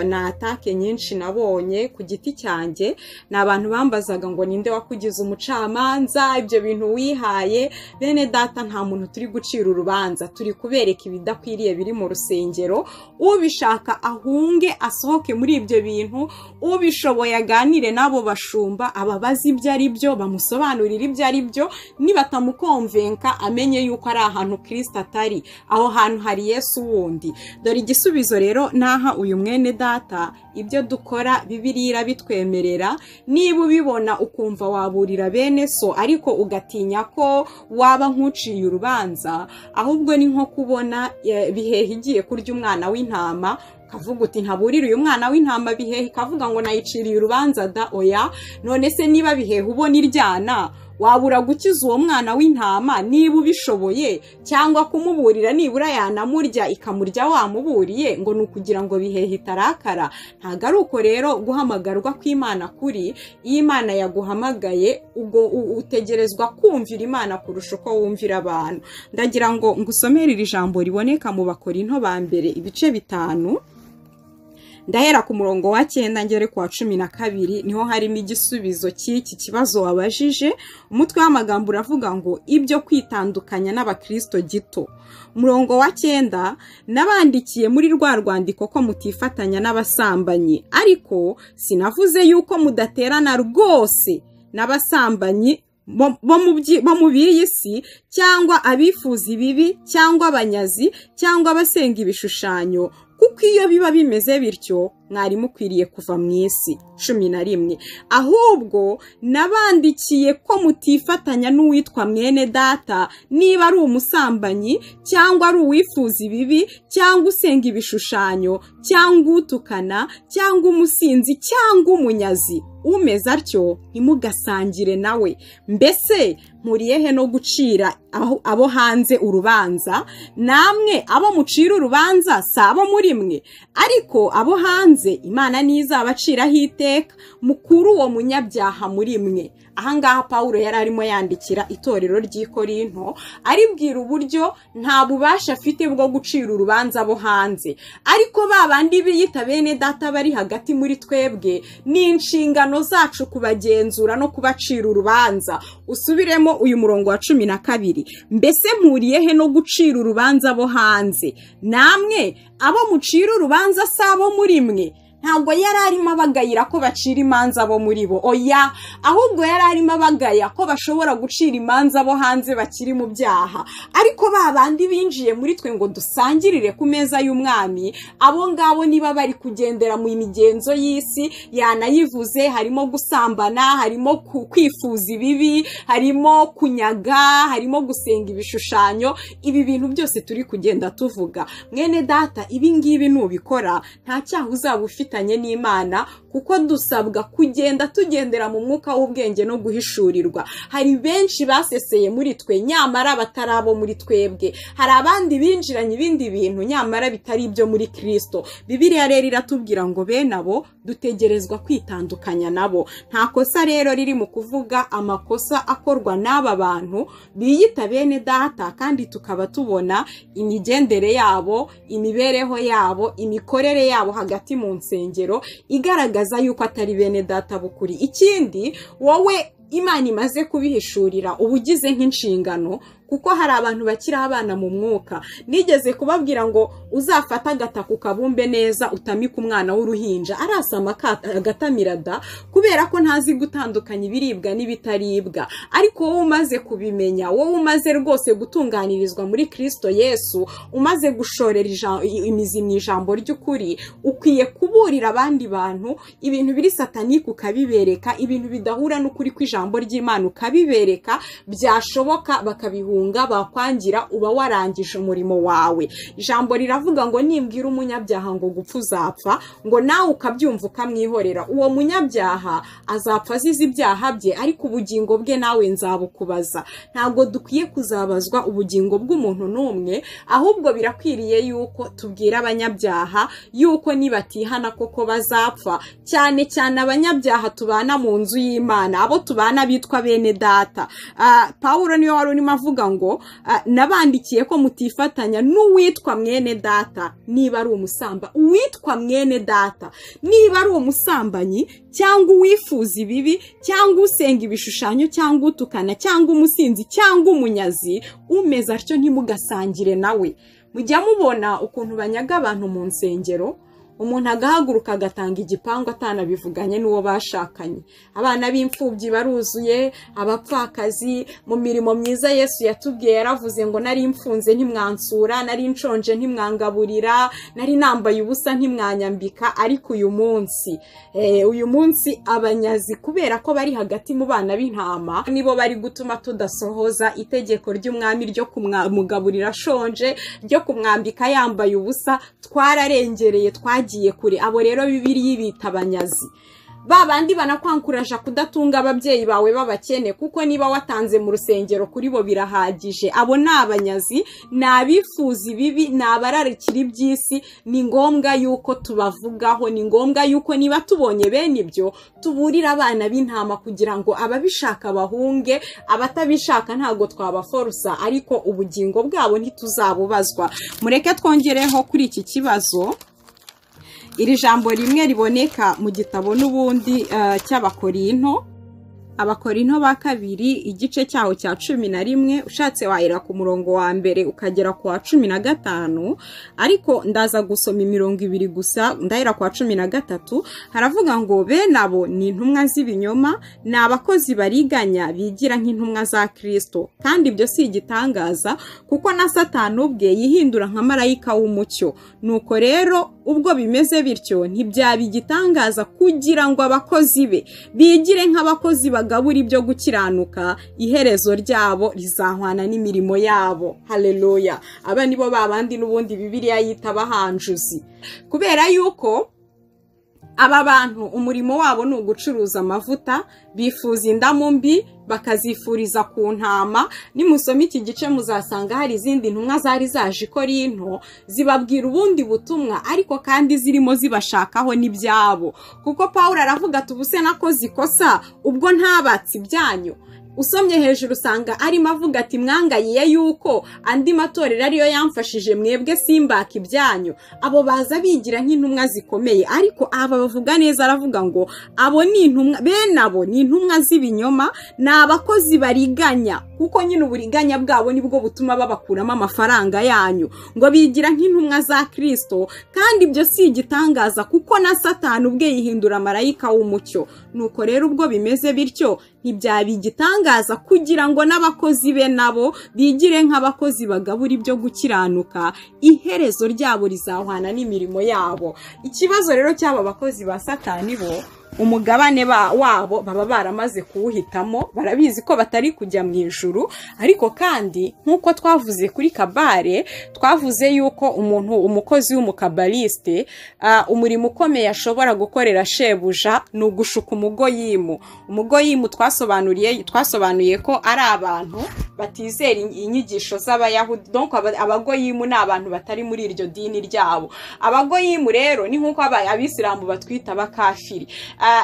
na attaques nyinshi nabonye ku giti cyanjye. Ni abantu bambazaga ngo ninde wakugize umucamanza, ibyo bintu wihaye. Bene data, nta muntu turi gucira urubanza, turi kubereka ibidakwiriye biri mu rusengero. Ubishaka ahunge, asohoke muri ibyo bintu. Ubishoboye aganire n'abo bashumba, ababaze ibyo ari byo, bamusobanurire ibyo ari byo. Nibatamukonvenka, amenye yuko ari ahantu Kirisita atari, aho hantu hari Yesu wundi. Dore igisubizo rero naha uyu mwene data: ibyo dukora Bibiliya irabitwemerera. Niba ubibona ukumva waburira bene so ariko ugatinya ko waba nk'uciye urubanza, ahubwo ni nko kubona bihehe igiye kurya umwana w'intama, ukavuga uti ntaburire uyu mwana w'intama, bihehe ikavuga ngo nayiciriye urubanza da. Oya, none se niba bihehe ubona iryana, wabura gukiza uwo mwana w'intama niba ubishoboye, cyangwa kumuburira nibura yanamurya ikamurya wamuburiye, ngo ni ukugira ngo bihehe itarakara? Ntabwo ari uko rero guhamagarwa kw'Imana kuri. Iyo Imana yaguhamagaye, ubwo utegerezwa kumvira Imana kurusha uko wumvira abantu. Ndagira ngo ngusomere iri jambo riboneka mu Bakorinto ba mbere ibice 5, ndahera ku murongo wa 9 ngere ku wa 12, niho harimo igisubizo cy'iki kibazo wabajije. Umutwe w'amagambo uravuga ngo ibyo kwitandukanya n'abakristo gito. Umurongo wa 9: nabandikiye muri rwa rwandiko ko mutifatanya n'abasambanyi, ariko sinavuze yuko mudaterana rwose n'abasambanyi bo mu b'iyi si, cyangwa abifuza ibibi, cyangwa abanyazi, cyangwa abasenga ibishushanyo, kuko iyo biba bimeze bityo mwari mukwiriye kuva mu isi. 11: ahubwo nabandikiye ko mutifatanya n'uwitwa mwene data niba ari umusambanyi, cyangwa ari uwifuza ibibi, cyangwa usenga ibishushanyo, cyangwa utukana, cyangwa umusinzi, cyangwa umunyazi. Umeze atyo ntimugasangire nawe. Mbese mpuriye he no gucira abo hanze urubanza? Namwe abo mucira urubanza si abo muri mwe? Ariko abo hanze Imana ntizabaciraho iteka. Mukuru uwo munyabyaha muri mwe. Ahangaha Pawulo yari arimo yandikira itorero ry'i Korinto, aribwira uburyo nta bubasha afite bwo gucira urubanza abo hanze, ariko ba bandi biyita bene data bari hagati muri twebwe, ni inshingano zacu kubagenzura no kubacira urubanza. Usubiremo uyu murongo wa 12: mbese mpuriye he no gucira urubanza abo hanze? Namwe abo mucira urubanza si abo muri mwe? Ntabwo yari arimo abagayira ko bacira imanza abo muri bo, oya, ahubwo yari arimo abagaya ko bashobora gucira imanza abo hanze bakiri mu byaha. Ariko ba bandi binjiye muri twe ngo dusangirire ku meza y'Umwami, abo ngabo niba bari kugendera mu migenzo y'isi, yanayivuze, harimo gusambana, harimo kwifuza ibibi, harimo kunyaga, harimo gusenga ibishushanyo, ibi bintu byose turi kugenda tuvuga. Mwene data, ibi ngibi nubikora nta cyaha uzaba ufite n'Imana, kuko dusabwa kugenda tugendera mu mwuka w'ubwenge no guhishurirwa. Hari benshi baseseye muri twe nyamara batari abo muri twebwe, hari abandi binjiranye ibindi bintu nyamara bitari ibyo muri Kristo. Bibiliya rero iratubwira ngo bene abo dutegerezwa kwitandukanya nabo. Nta kosa rero riri mu kuvuga amakosa akorwa n'aba bantu biyita bene data, kandi tukaba tubona imigendere yabo, imibereho yabo, imikorere yabo hagati mu nsengero igaragaza yuko atari bene data bukuri. Ikindi, wowe Imana imaze kubihishurira, uba ugize nk'inshingano, kuko hari abantu bakiri abana mu mwuka. Nigeze kubabwira ngo uzafata agataka ukabumbe neza, utamike umwana w'uruhinja, arasama agatamira da, kubera ko ntazi gutandukanya ibiribwa n'ibitaribwa. Ariko wowe umaze kubimenya, wowe umaze rwose gutunganirizwa muri Kristo Yesu, umaze gushorera imizi mu ijambo ry'ukuri, ukwiye kuburira abandi bantu ibintu biri satanique ukabibereka, ibintu bidahura n'ukuri kw'ijambo ry'Imana ukabibereka, byashoboka bakabihunga, bakwangira, uba warangije umurimo wawe. Ijambo riravuga ngo nimbwira umunyabyaha ngo gupfa uzapfa, ngo nawe ukabyumva ukamwihorera, uwo munyabyaha azapfa azize ibyaha bye, ariko ubugingo bwe nawe nzabukubaza. Ntabwo dukwiye kuzabazwa ubugingo bw'umuntu n'umwe, ahubwo birakwiriye yuko tubwira abanyabyaha yuko nibatihana koko bazapfa, cyane cyane abanyabyaha tubana mu nzu y'Imana, abo tubana bitwa bene data. Pawulo niwe wari urimo avuga Haravuga ngo nabandikiye ko mutifatanya n'uwitwa mwene data niba ari umusamba, uwitwa mwene data niba ari umusambanyi cyangwa uwifuza ibibi cyangwa usenga ibishushanyo cyangwa utukana cyangwa umusinzi cyangwa umunyazi, umeze atyo ntimugasangire nawe. Mujya mubona ukuntu banyaga abantu mu nsengero, umuntu agahaguruka agatanga igipangu atanabivuganye n'uwo bashakanye. Abana b'imfubyi baruzuye, abapfakazi. Mu mirimo myiza Yesu yatubwiye yaravuze ngo nari mfunze ntimwansura, nari nshonje ntimwangaburira, nari nambaye ubusa ntimwanyambika. Ariko uyu munsi abanyazi, kubera ko bari hagati mu bana b'intama, nibo bari gutuma tudasohoza itegeko ry'umwami ryo kumugaburira ashonje, ryo kumwambika yambaye ubusa. Twararengereye, twagiye kure. Abo rero Bibiliya ibita abanyazi. Ba bandi banakwankuraje kudatunga ababyeyi bawe b'abakene, kuko niba watanze mu rusengero kuri bo birahagije. Abo ni abanyazi, ni abifuza ibibi, ni abararikira iby'isi. Ni ngombwa yuko tubavugaho, ni ngombwa yuko niba tubonye bene ibyo tuburira abana b'intama kugira ngo ababishaka bahunge, abatabishaka ntabwo twabaforusa, ariko ubugingo bwabo ntituzabubazwa. Mureke twongereho kuri iki kibazo iri jambo rimwe riboneka mu gitabo n'ubundi cy'Abakorinto, Abakorinto ba kabiri igice cyaho cya 11, ushatse wahera ku murongo wa mbere ukagera ku wa 15, ariko ndaza gusoma imirongo ibiri gusa, ndahera ku wa 13. Haravuga ngo bene abo ni intumwa z'ibinyoma, ni abakozi bariganya bigira nk'intumwa za Kristo. Kandi ibyo si igitangaza, kuko na Satani ubwe yihindura nka marayika w'umucyo. Nuko rero ubwo bimeze bityo, ntibyaba igitangaza kugira ngo abakozi be bigire nk'abakozi bagabura ibyo gukiranuka, iherezo ryabo rizahwana n'imirimo yabo. Haleluya. Aba nibo babandi n'ubundi Bibiliya yita abahanjuzi, kubera yuko aba bantu umurimo wabo ni ugucuruza amavuta, bifuza indamu mbi bakazifuriza ku ntama. Nimusoma iki gice muzasanga hari izindi ntumwa zari zaje i Korinto zibabwira ubundi butumwa, ariko kandi zirimo zibashakaho n'ibyabo, kuko Pawulo aravuga ati ubuse nakoze ikosa ubwo ntabatse ibyanyu. Usomye hejuru usanga arimo avuga ati mwangayiye yuko andi matorero ariyo yamfashije, mwebwe simbaka ibyanyu. Abo baza bigira nk'intumwa zikomeye, ariko aba bavuga neza, aravuga ngo abo ni intumwa, bene abo ni intumwa z'ibinyoma, ni abakozi bariganya, kuko nyine uburiganya bwabo nibwo butuma babakuramo amafaranga yanyu. Ngo bigira nk'intumwa za Kristo, kandi ibyo si igitangaza, kuko na Satani ubwe yihindura marayika w'umucyo. Nuko rero ubwo bimeze bityo, ntibyaba igitangaza kugira ngo n'abakozi be nabo bigire nk'abakozi bagabura ibyo gukiranuka, iherezo ryabo rizahwana n'imirimo yabo. Ikibazo rero cy'aba bakozi ba Satani bo, umugabane wabo baba baramaze kuwuhitamo, barabizi ko batari kujya mu ijuru. Ariko kandi nk'uko twavuze kuri kabare, twavuze yuko umuntu umukozi w'umukabaliste umurimo ukomeye ashobora gukorera shebuja ni ugushuka umugoyimu. Umugoyimu twasobanuye ko ari abantu batizera inyigisho z'Abayahudi, donc abagoyimu ni abantu batari muri iryo dini ryabo. Abagoyimu rero ni nk'uko abisilamu batwita abakafiri.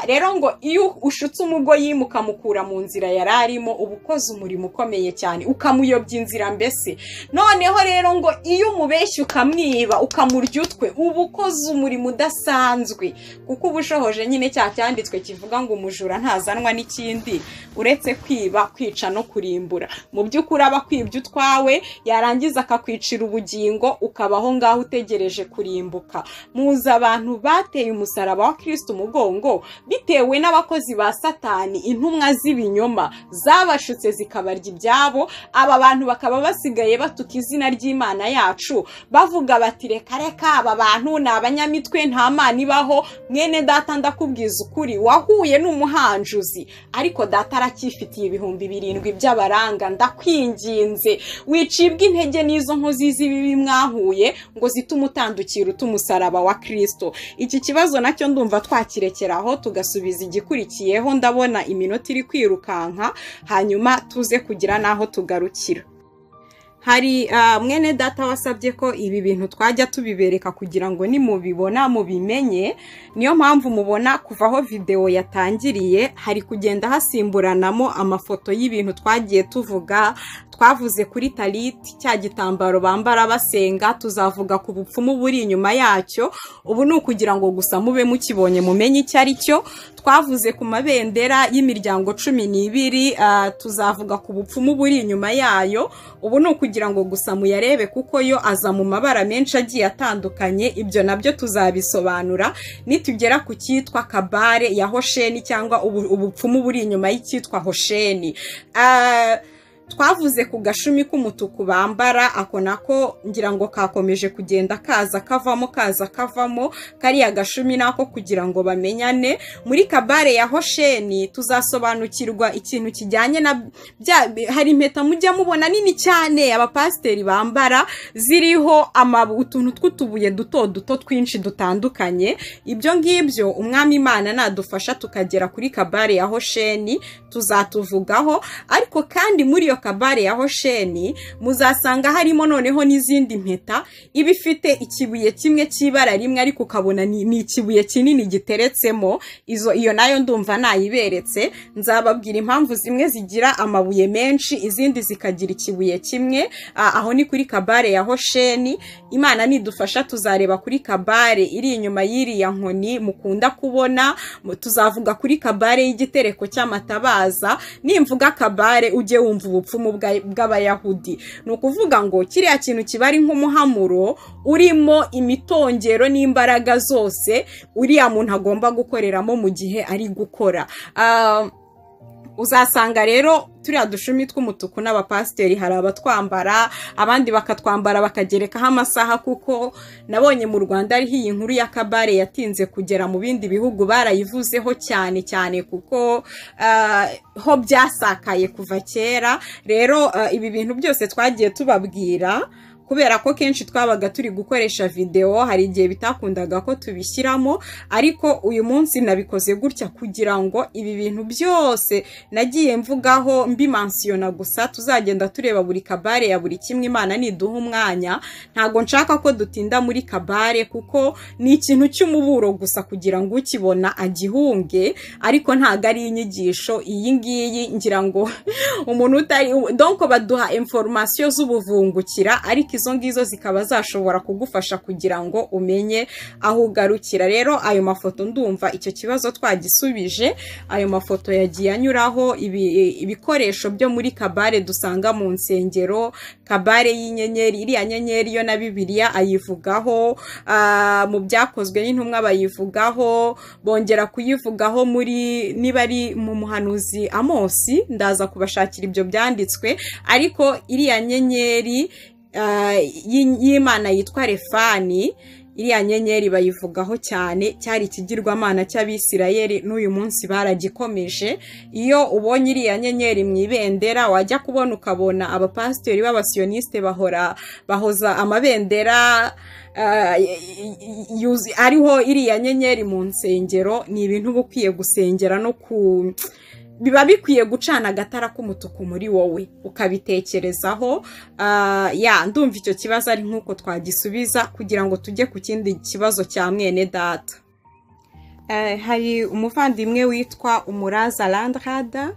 Rero ngo iyo ushutse umugoyimu ukamukura mu nzira yari arimo, uba ukoze umurimo ukomeye cyane, ukamuyobya inzira mbese. Noneho rero ngo iyo umubeshyi ukamwiba ukamurya utwe, uba ukoze umurimo udasanzwe, kuko uba ushohoje nyine cya cyanditswe kivuga ngo umujura ntazanwa n'ikindi uretse kwiba, kwica no kurimbura. Mu by'ukuri aba akwibye utwawe, yarangiza akakwicira ubugingo, ukabaho ngaho utegereje kurimbuka. Muzi abantu bateye umusaraba wa Kristo umugongo bitewe n'abakozi ba Satani, intumwa z'ibinyoma zabashutse zikabarya ibyabo. Aba bantu bakaba basigaye batuka izina ry'Imana yacu, bavuga bati reka reka, aba bantu ni abanyamitwe, nta Mana ibaho. Mwene data ndakubwiza ukuri, wahuye n'umuhanjuzi, ariko data aracyifitiye 7,000 by'abaranga. Ndakwinginze wicibwa intege n'izo nkozi z'ibibi mwahuye ngo zitume utandukira utumusaraba wa Kristo. Iki kibazo nacyo ndumva twakirekeraho tugasubiza igikurikiyeho, ndabona iminota iri kwirukanka, hanyuma tuze kugira naho tugarukira. Hari mwene data wasabye ko ibi bintu twajya tubibereka kugira ngo nimubibona mubimenye. Niyo mpamvu mubona kuva aho video yatangiriye hari kugenda hasimburanamo amafoto y'ibintu twagiye tuvuga. Twavuze kuri taliti, cya gitambaro bambara basenga, tuzavuga ku bupfumu buri inyuma yacyo. Ubu ni ukugira ngo gusa mube mukibonye mumenye icyo ari cyo. Twavuze ku mabendera y'imiryango 12, tuzavuga ku bupfumu buri inyuma yayo. Ubu ni ukugira ngo gusa muyarebe kuko yo aza mu mabara menshi agiye atandukanye. Ibyo nabyo tuzabisobanura nitugera ku cyitwa kabare ya Hosheni cyangwa ubupfumu buri inyuma y'icyitwa Hosheni. Twavuze ku gashumi k'umutuku bambara, ako nako ngira ngo kakomeje kugenda kaza kavamo kaza kavamo, kariya gashumi nako kugira ngo bamenyane. Muri kabare ya Hosheni tuzasobanukirwa ikintu kijyanye na hari impeta mujya mubona nini cyane abapasiteri bambara ziriho utuntu tw'utubuye duto duto twinshi dutandukanye. Ibyo ngibyo Umwami Imana nadufasha tukagera kuri kabare ya Hosheni tuzatuvugaho. Ariko kandi muri iyo kabare ya Hosheni muzasanga harimo noneho n'izindi mpeta iba ifite ikibuye kimwe cy'ibara rimwe, ariko ukabona ni ikibuye kinini giteretsemo. Iyo nayo ndumva nayiberetse. Nzababwira impamvu zimwe zigira amabuye menshi, izindi zikagira ikibuye kimwe. Aho ni kuri kabare ya Hosheni. Imana nidufasha tuzareba kuri kabare iri inyuma y'iriya nkoni mukunda kubona. Tuzavuga kuri kabare y'igitereko cy'amatabaza. Nimvuga kabare ujye wumva ubupfumu bw'Abayahudi. Ni ukuvuga ngo kiriya kintu kiba ari nk'umuhamuro urimo imitongero n'imbaraga zose uriya muntu agomba gukoreramo mu gihe ari gukora. Uzasanga rero turiya dushumi tw'umutuku n'abapasiteri hari abatwambara, abandi bakatwambara bakagerekaho amasaha, kuko nabonye mu Rwanda ariho iyi nkuru ya kabare yatinze kugera mu bindi bihugu barayivuzeho cyane cyane, kuko ho byasakaye kuva kera. Rero ibi bintu byose twagiye tubabwira kubera ko kenshi twabaga turi gukoresha video, hari igihe bitakundaga ko tubishyiramo, ariko uyu munsi nabikoze gutya kugira ngo ibi bintu byose nagiye mvugaho mbimansiyona gusa, tuzagenda tureba buri kabare ya buri kimwe. Imana niduha umwanya, ntago nshaka ko dutinda muri kabare kuko ni ikintu cy'umuburo gusa kugira ngo ukibona agihunge, ariko ntago ari inyigisho iyi ngiyi. Ngira ngo umuntu utari donc baduha information z'ubuvungukira, ariko izo ngizo zikaba zashobora kugufasha kugira ngo umenye aho ugarukira. Rero ayo mafoto ndumva icyo kibazo twagisubije. Ayo mafoto yagiye anyuraho ibikoresho byo muri kabare dusanga mu nsengero, kabare y'inyenyeri, iriya nyenyeri yo na Bibiliya ayivugaho, mu byakozwe n'intumwa bayivugaho, bongera kuyivugaho muri niba ari mu muhanuzi Amosi, ndaza kubashakira ibyo byanditswe. Ariko iriya nyenyeri y'Imana yitwa Refani, iriya nyenyeri bayivugaho cyane, cyari ikigirwamana cy'Abisirayeli, n'uyu munsi baragikomeje. Iyo ubonye iriya nyenyeri mu ibendera, wajya kubona ukabona abapasiteri b'abasiyoniste bahora bahoza amabendera ariho iriya nyenyeri mu nsengero. Ni ibintu uba ukwiye gusengera no ku biba bikwiye gucana agatara k'umutuku muri wowe ukabitekerezaho. Ya ndumva icyo kibazo ari nk'uko twagisubiza kugira ngo tujye ku kindi kibazo cya mwene data. Hari umuvandimwe witwa Umuraza Landrada,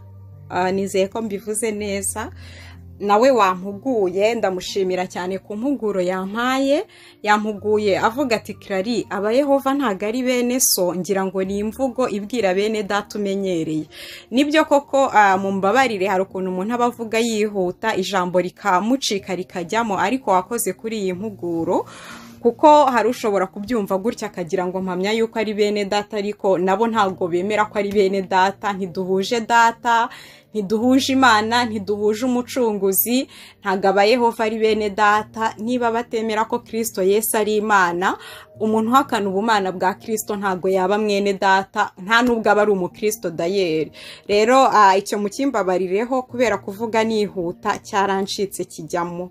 nizeye ko mbivuze neza, nawe wampuguye, ndamushimira cyane ku mpuguro yampaye. Yampuguye avuga ati Clary, Abayehova ntago ari bene so, ngira ngo ni imvugo ibwira bene data umenyereye. Nibyo koko, mumbabarire, hari ukuntu umuntu aba avuga yihuta ijambo rikamucika rikajyamo, ariko wakoze kuri iyi mpuguro kuko hari ushobora kubyumva gutya akagira ngo mpamya yuko ari bene data, ariko nabo ntabwo bemera ko ari bene data. Ntiduhuje data, ntiduhuje Imana, ntiduhuje umucunguzi, ntabwo Abayehova ari bene data. Niba batemera ko Kristo Yesu ari Imana, umuntu uhakana ubumana bwa Kristo ntabwo yaba mwene data, nta nubwo aba ari umukristo dayeri. Rero icyo mukimbabarireho kubera kuvuga nihuta cyarancitse kijyamo.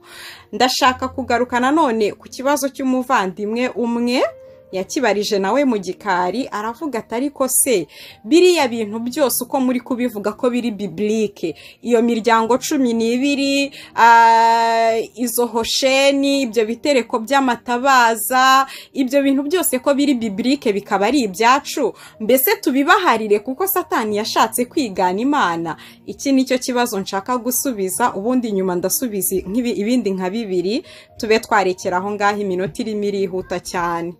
Ndashaka kugaruka nanone ku kibazo cy'umuvandimwe umwe Yakibarije nawe mu gikari, aravuga ati ariko se biriya bintu byose uko muri kubivuga ko biri biblique, iyo miryango 12, izo hosheni, ibyo bitereko by'amatabaza, ibyo bintu byose ko biri biblique bikaba ari ibyacu, mbese tubibaharire kuko Satani yashatse kwigana Imana? Iki nicyo kibazo nshaka gusubiza, ubundi nyuma ndasubiza ibindi nka bibiri tube twarekera aho ngaho, iminota irimo irihuta cyane.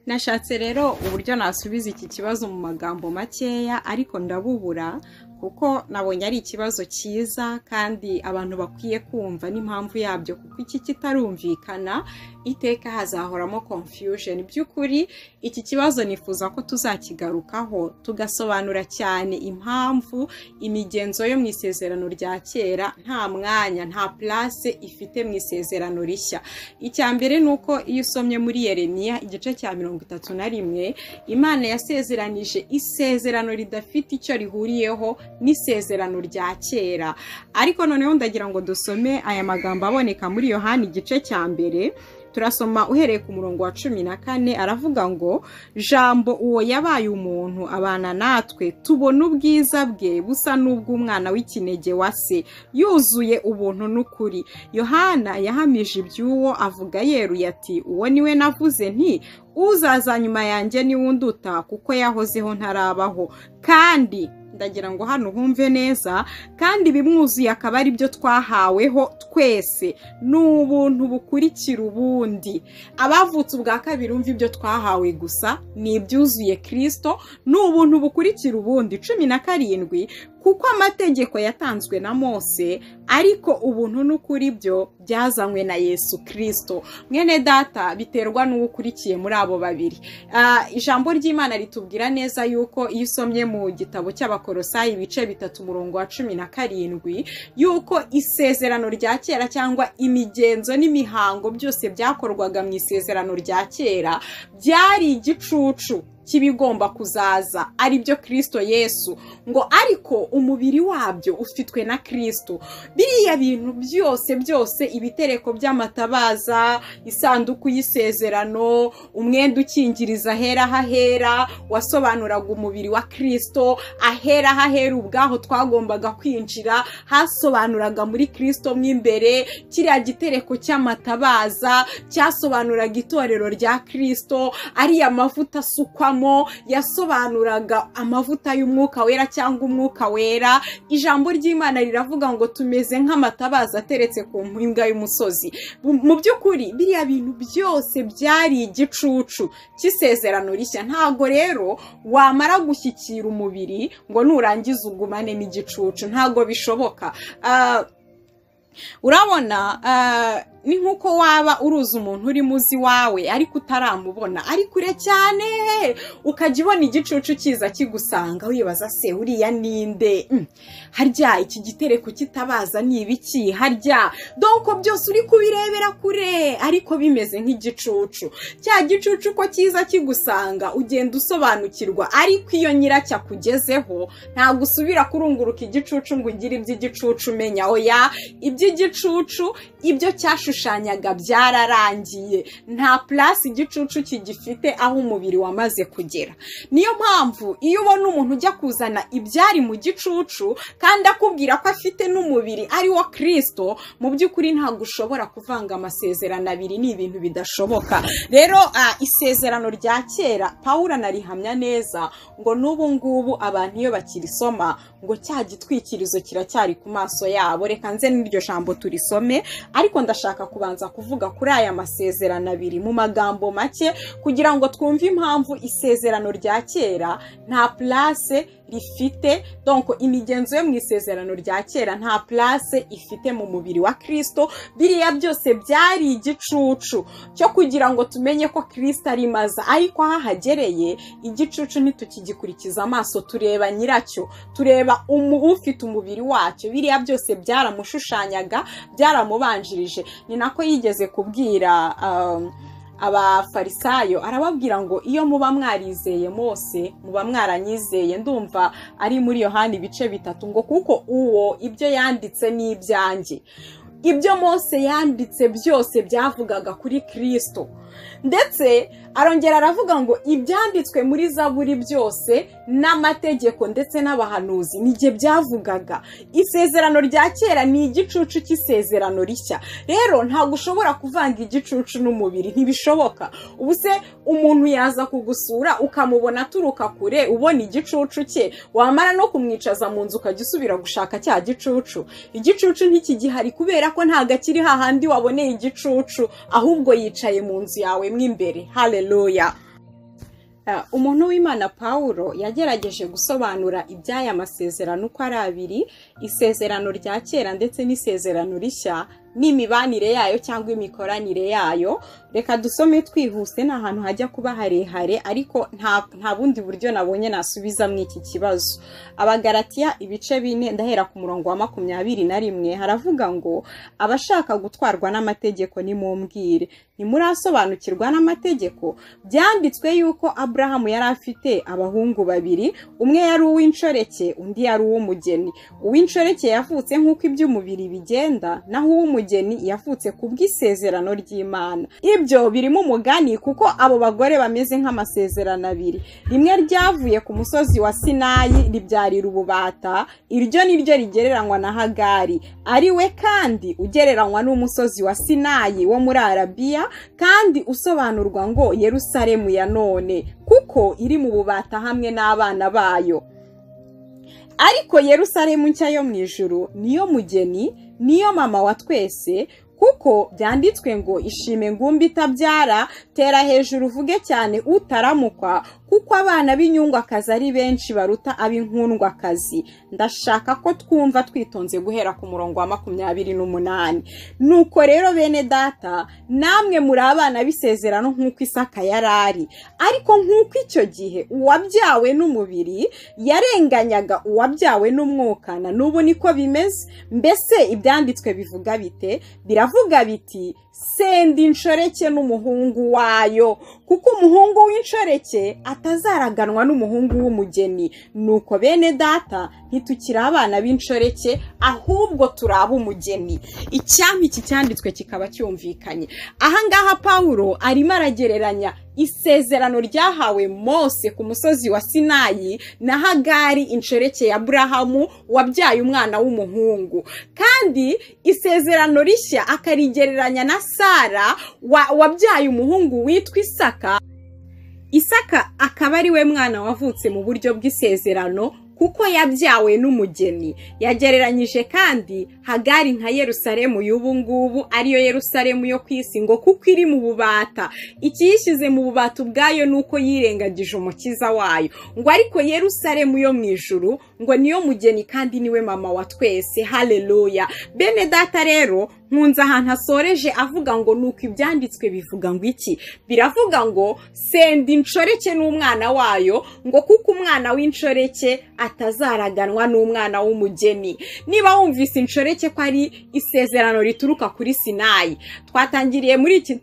Nashatse rero uburyo nasubiza iki kibazo mu magambo makeya, ariko ndabubura kuko nabonye ari ikibazo cyiza kandi abantu bakwiye kumva n'impamvu yabyo, kuko iki kitarumvikana iteka hazahoramo confusion. By'ukuri iki kibazo nifuza ko tuzakigarukaho tugasobanura cyane impamvu imigenzo yo mu isezerano rya kera nta mwanya, nta place ifite mu isezerano rishya. Icya mbere ni uko iyo usomye muri Yeremiya igice cya 31, Imana yasezeranije isezerano ridafite icyo rihuriyeho n'isezerano rya kera. Ariko noneho ndagira ngo dusome aya magambo aboneka muri Yohana igice cya 1, turasoma uhereye ku murongo wa 14, aravuga ngo Jambo uwo yabaye umuntu abana natwe, tubona ubwiza bwe busa n'ubw'umwana w'ikinege wa se, yuzuye ubuntu n'ukuri. Yohana yahamije iby'uwo avuga yeruye ati uwo niwe navuze nti uzaza nyuma yanjye niwe unduta, kuko yahozeho ntarabaho. Kandi ndagira ngo hano humve neza, kandi bimwuzuye akaba ari byo twahaweho twese, n'ubuntu bukurikira ubundi. Abavutse ubwa kabiri umva ibyo twahawe gusa ni ibyuzuye Kristo, n'ubuntu bukurikira ubundi. 17, kuko amategeko yatanzwe na Mose, ariko ubuntu n'ukuri byo byazanywe na Yesu Kristo. Mwene data, biterwa n'uwukurikiye muri abo babiri. Ijambo ry'Imana ritubwira neza yuko iyo usomye mu gitabo cy'Abakolosayi ibice 3 umurongo wa 17, yuko isezerano rya kera cyangwa imigenzo n'imihango byose byakorwaga mu isezerano rya kera byari igicucu kibigomba kuzaza, ari byo Kristo Yesu, ngo ariko umubiri wabyo ufitwe na Kristo. Biriya bintu byose byose, ibitereko by'amatabaza, isanduku y'isezerano, umwenda ukingiriza ahera hahera wasobanuraga umubiri wa Kristo, ahera hahera ubwaho twagombaga kwinjira hasobanuraga muri Kristo mw'imbere, kiriya gitereko cy'amatabaza cyasobanuraga itorero rya Kristo, ariya mavuta asukwa yasobanuraga amavuta y'umwuka wera cyangwa umwuka wera. Ijambo ry'Imana riravuga ngo tumeze nk'amatabaza ateretse ku mpinga y'umusozi. Mu by'ukuri biriya bintu byose byari igicucu cy'isezerano rishya. Ntago rero wamara gushyikira umubiri ngo nurangiza ugumane n'igicucu, ntago bishoboka. Urabona ni nkuko waba uruza umuntu uri muzi wawe ariko utaramubona, ari kure cyane, ukajya ubona igicucu kiza kigusanga, wibaza se uriya ninde, harya iki gitereko kitabaza ni ibiki, harya donko byose uri kubirebera kure ariko bimeze nk'igicucu. Cya gicucu ko kiza kigusanga ugenda usobanukirwa, ariko iyo nyiracyo akugezeho ntabwo usubira kurunguruka igicucu ngo ugire iby'igicucu umenya. Oya, iby'igicucu ibyo cyashushanyaga byararangiye, nta place igicucu kigifite aho umubiri wamaze kugera. Niyo mpamvu iyo ubona umuntu ujya kuzana ibyari mu gicucu kandi akubwira ko afite n'umubiri ari wo Kristo, mu by'ukuri ntabwo ushobora kuvanga amasezerano abiri, ni ibintu bidashoboka. Rero isezerano rya kera Pawulo anarihamya neza ngo n'ubu ngubu abantu iyo bakirisoma ngo cya gitwikirizo kiracyari ku maso yabo. Reka nze n'iryo jambo turisome, ariko ndashaka kubanza kuvuga kuri aya masezerano abiri mu magambo make kugira ngo twumve impamvu isezerano rya kera nta place rifite, donc imigenzo yo mu isezerano rya kera nta place ifite mu mubiri wa Kristo. Biriya byose byari igicucu cyo kugira ngo tumenye ko Kristo ari maza, ariko ahagereye igicucu ntitukigikurikiza amaso, tureba nyiracyo, tureba ufite umubiri wacyo. Biriya byose byaramushushanyaga, byaramubanjirije. Ni nako yigeze kubwira abafarisayo, arababwira ngo iyo muba mwarizeye Mose muba mwaranyizeye. Ndumva ari muri Yohana ibice 3, ngo kuko uwo ibyo yanditse ni ibyanjye. Ibyo Mose yanditse byose byavugaga kuri Kristo, ndetse Arongera aravuga ngo ibyanditswe muri Zaburi byose n'amategeko ndetse n'abahanuzi nijye byavugaga. Isezerano rya kera ni igicucu cy'isezerano rishya. Rero ntabwo ushobora kuvanga igicucu n'umubiri, ntibishoboka. Ubu se umuntu yaza kugusura ukamubona aturuka kure ubona igicucu cye, wamara no kumwicaza mu nzu ukajya usubira gushaka cya gicucu. Igicucu ntikigihari kubera ko ntago akiri hahandi waboneye igicucu, ahubwo yicaye mu nzu yawe mo imbere. Haleluya. Umuntu w'Imana Pawulo yagerageje gusobanura iby'aya masezerano uko ari abiri, isezerano rya kera ndetse n'isezerano rishya, n'imibanire yayo cyangwa imikoranire yayo. Reka dusome twihuse, ni ahantu hajya kuba harehare, ariko nta bundi buryo nabonye nasubiza mu iki kibazo. Abagalatiya ibice 4 ndahera ku murongo wa 21, haravuga ngo abashaka gutwarwa n'amategeko nimumbwire, ntimurasobanukirwa n'amategeko? Byanditswe yuko Abrahamu yari afite abahungu babiri, umwe yari uw'inshoreke undi yari uw'umugeni. Uw'inshoreke yavutse nk'uko iby'umubiri bigenda, naho uw'umugeni yavutse kubw'isezerano ry'Imana. Ibyo birimo umugani kuko abo bagore bameze nk'amasezerano abiri. Rimwe ryavuye ku musozi wa Sinayi ribyarira ububata, iryo niryo rigereranywa na Hagari, ari we kandi ugereranywa n'umusozi wa Sinayi wo muri Arabiya, kandi usobanurwa ngo Yerusalemu ya none, kuko iri mu bubata hamwe n'abana bayo. Ariko Yerusalemu nshya yo mu ijuru niyo mugeni, niyo mama wa twese, kuko byanditswe ngo ishime ngumbi itabyara, tera hejuru uvuge cyane utaramukwa, kuko abana b'inyungwakazi ari benshi baruta ab'inkundwakazi. Ndashaka ko twumva twitonze guhera ku murongo wa 28. Nuko rero bene data, namwe muri abana b'isezerano nk'uko Isaka yarari, ariko nk'uko icyo gihe uwabyawe n'umubiri yarenganyaga uwabyawe n'umwuka, na n'ubu niko bimeze. Mbese ibyanditswe bivuga bite? Biravuga biti senda inshoreke n'umuhungu wayo, kuko umuhungu w'inshoreke atazaraganwa n'umuhungu w'umugeni. Nuko bene data, ntitukiri abana b'inshoreke, ahubwo turaba umugeni. Icyampa iki cyanditswe kikaba cyumvikanye. Aha ngaha Pawulo arimo aragereranya isezerano ryahawe Mose ku musozi wa Sinayi na Hagari inshoreke ya Abrahamu wabyaye umwana w'umuhungu, kandi isezerano rishya akarigereranya na Sara wabyaye umuhungu witwa Isaka. Isaka akaba ari we mwana wavutse mu buryo bw'isezerano kuko yabyawe n'umugeni. Yagereranyije kandi Hagari nka Yerusalemu y'ubu ngubu, ariyo Yerusalemu yo ku isi, ngo kuko iri mu bubata. Ikiyishyize mu bubata ubwayo nuko yirengagije umukiza wayo, ngo ariko Yerusalemu yo mu ijuru ngo niyo mugeni kandi niwe mama wa twese. Haleluya. Bene data rero, nkunze ahantu asoreje avuga ngo nuko ibyanditswe bivuga ngo iki? Biravuga ngo senda inshoreke n'umwana wayo, ngo kuko umwana w'inshoreke atazaraganwa n'umwana w'umugeni. Niba wumvise inshoreke ko ari isezerano rituruka kuri Sinayi, twatangiriye muri iki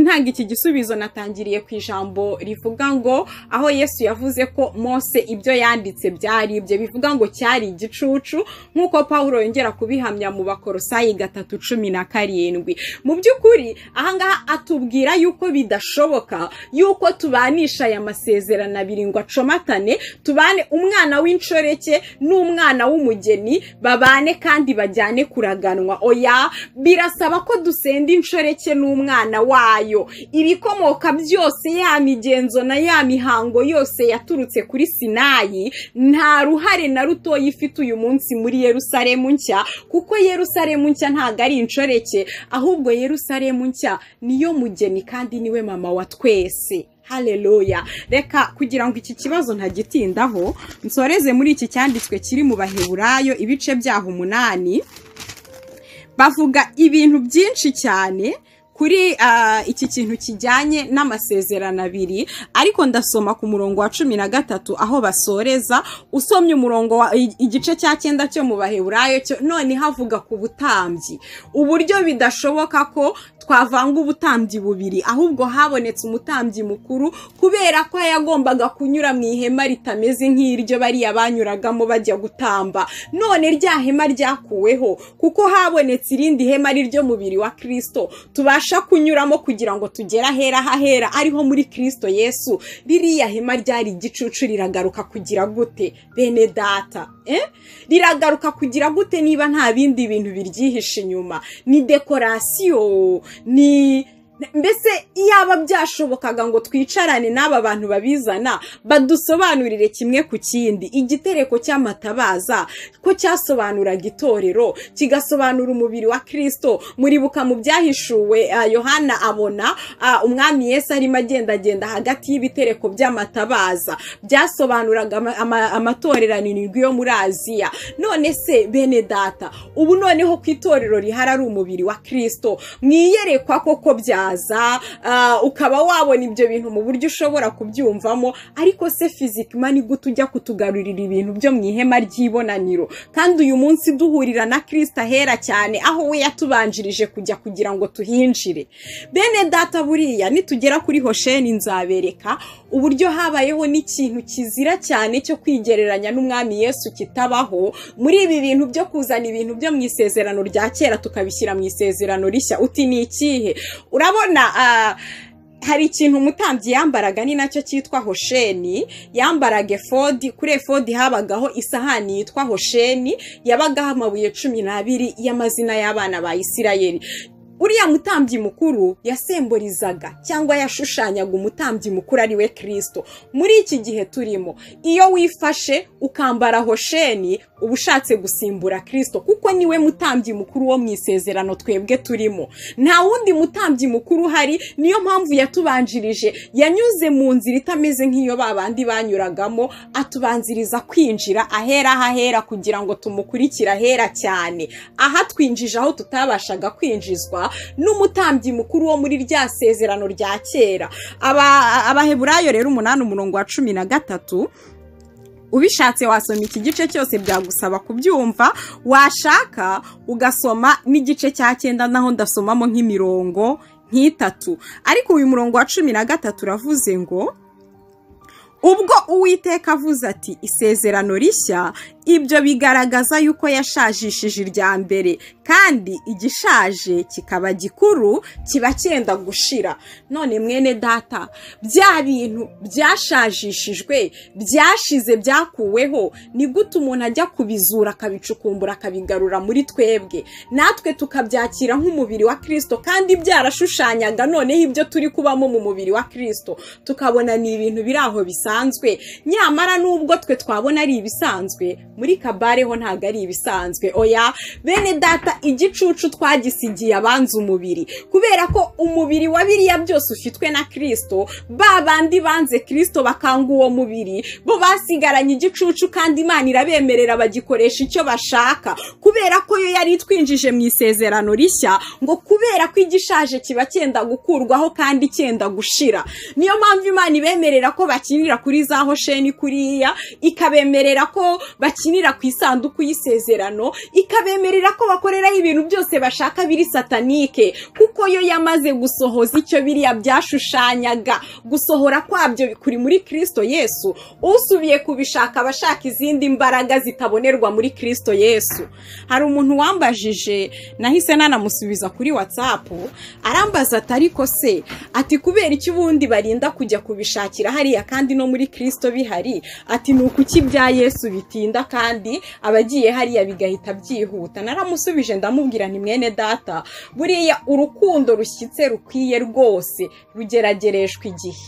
ntanga iki gisubizo, natangiriye ku ijambo rivuga ngo aho Yesu yavuze ko Mose ibyo yanditse byari ibyo, bivuga ngo cyari igicucu, nk'uko Pawulo yongera kubihamya mu Bakorosayi 3:17. Mu by'ukuri ahangaha atubwira yuko bidashoboka yuko tubanisha aya masezerano abiri ngo acomatane, tubane umwana w'inshoreke n'umwana w'umugeni babane kandi bajyane kuraganwa. Oya, birasaba ko dusenda inshoreke n'umwana wayo. Ibikomoka byose, ya migenzo na ya mihango yose yaturutse kuri Sinayi, nta ruhare na rutoya ifite uyu munsi muri Yerusalemu nshya, kuko Yerusalemu nshya ntago ari inshoreke, ahubwo Yerusalemu nshya niyo mugeni kandi niwe mama wa twese. Haleluya. Reka kugira ngo iki kibazo ntagitindaho, nsoreze muri iki cyanditswe kiri mu Baheburayo ibice byaho 8. Bavuga ibintu byinshi cyane kuri iki kintu kijyanye n'amasezerano abiri, ariko ndasoma ku murongo wa 13 aho basoreza. Usomye umurongo wa igice cya 9 cyo mu Baheburayo cyo none havuga ku butambyi, uburyo bidashoboka ko twavanga ubutambyi bubiri, ahubwo habonetse umutambyi mukuru kubera ko yagombaga kunyura mu ihema ritameze nk'iryo bariya banyuragamo bajya gutamba. None rya hema ryakuweho kuko habonetse irindi hema ari ryo mubiri wa Kristo, tubasha tubasha kunyuramo kugira ngo tugere ahera hahera ariho muri Kristo Yesu, ririya hema ryari igicucu riragaruka kugira gute bene data? Riragaruka kugira gute niba nta bindi bintu biryihishe inyuma? Ni dekorasiyo, ni mbese iyaba byashobokaga ngo twicarane n'aba bantu babizana badusobanurire kimwe ku kindi. Igitereko cy'amatabaza ko cyasobanuraga itorero, kigasobanura umubiri wa Kristo. Muribuka mu byahishuwe Yohana abona umwami Yesu arimo agendagenda hagati y'ibitereko by'amatabaza, byasobanuraga amatorero arindwi yo muri Aziya. None se bene data, ubu noneho ku itorero rihari ari umubiri wa Kristo, mwiyerekwa koko bya ukaba wabona ibyo bintu mu buryo ushobora kubyumvamo, ariko se physiquement ni gute ujya kutugarurira ibintu byo mu ihema ry'ibonaniro, kandi uyu munsi duhurira na Kristo ahera cyane aho we yatubanjirije kujya kugira ngo tuhinjire? Bene data, buriya nitugera kuri Hosheni nzabereka uburyo habayeho n'ikintu kizira cyane cyo kwigereranya n'umwami Yesu kitabaho muri ibi bintu byo kuzana ibintu byo mu isezerano rya kera tukabishyira mu isezerano rishya. Uti ni ikihe? Urabona hari ikintu umutambyi yambaraga, ni nacyo cyitwa hosheni. Yambaraga efodi, kuri efodi habagaho isahani yitwa hosheni, yabagaho amabuye 12 y'amazina y'abana ba Isirayeli. Uriya mutambyi mukuru yasemborizaga cyangwa yashushanyaga umutambyi mukuru ari we Kristo. Muri iki gihe turimo, iyo wifashe ukambara hosheni uba ushatse gusimbura Kristo, kuko niwe mutambyi mukuru wo mu isezerano twebwe turimo. Nta wundi mutambyi mukuru uhari, niyo mpamvu yatubanjirije, yanyuze mu nzira itameze nk'iyo babandi banyuragamo, atubanziriza kwinjira ahera hahera kugira ngo tumukurikire ahera cyane, aha twinjije aho tutabashaga kwinjizwa n'umutambyi mukuru wo muri rya sezerano rya kera. Abaheburayo rero 8 umurongo wa 13, ubishatse wasoma iki gice cyose byagusaba kubyumva, washaka ugasoma n'igice cya 9 naho ndasomamo nk'imirongo nk'itatu. Ariko uyu murongo wa 13 uravuze ngo ubwo Uwiteka avuze ati isezerano rishya, ibyo bigaragaza yuko yashajishije irya mbere, kandi igishaje kikaba gikuru kiba cyenda gushira. None mwene data, bya bintu byashajishijwe byashize byakuweho, ni gute umuntu ajya kubizura akabicukumbura akabigarura muri twebwe, natwe tukabyakira nk'umubiri wa Kristo, kandi byarashushanyaga noneho ibyo turi kubamo mu mubiri wa Kristo, tukabona ni ibintu biri aho bisanzwe. Nyamara nubwo twe twabona ari ibisanzwe, muri kabare ho ntago ari ibisanzwe. Oya bene data, igicucu twagisigiye abanza umubiri, kubera ko umubiri wa biriya byose ufitwe na Kristo. Ba bandi banze Kristo bakanga uwo mubiri, bo basigaranye igicucu, kandi Imana irabemerera bagikoresha icyo bashaka, kubera ko yo yari itwinjije mu isezerano rishya, ngo kubera ko igishaje kiba cyenda gukurwaho kandi cyenda gushira. Niyo mpamvu Imana ibemerera ko bakinira kuri za hosheni kuriya, ikabemerera ko bakinira ku isanduku y'isezerano, ikabemerera ko bakoreraho ibintu byose bashaka biri satanike, kuko yo yamaze gusohoza icyo biriya byashushanyaga. Gusohora kwabyo kuri muri Kristo Yesu. Usubiye kubishaka abashaka izindi mbaraga zitabonerwa muri Kristo Yesu. Hari umuntu wambajije, nahise nanamusubiza kuri WhatsApp, arambaza ati ariko se, ati kubera iki ubundi barinda kujya kubishakira hariya kandi no muri Kristo bihari? Ati ni ukuki bya Yesu bitinda kandi abagiye hariya bigahita byihuta? Naramusubije ndamubwira nti mwene data, buriya urukundo rushyitse rukwiye rwose rugeragereshwa igihe.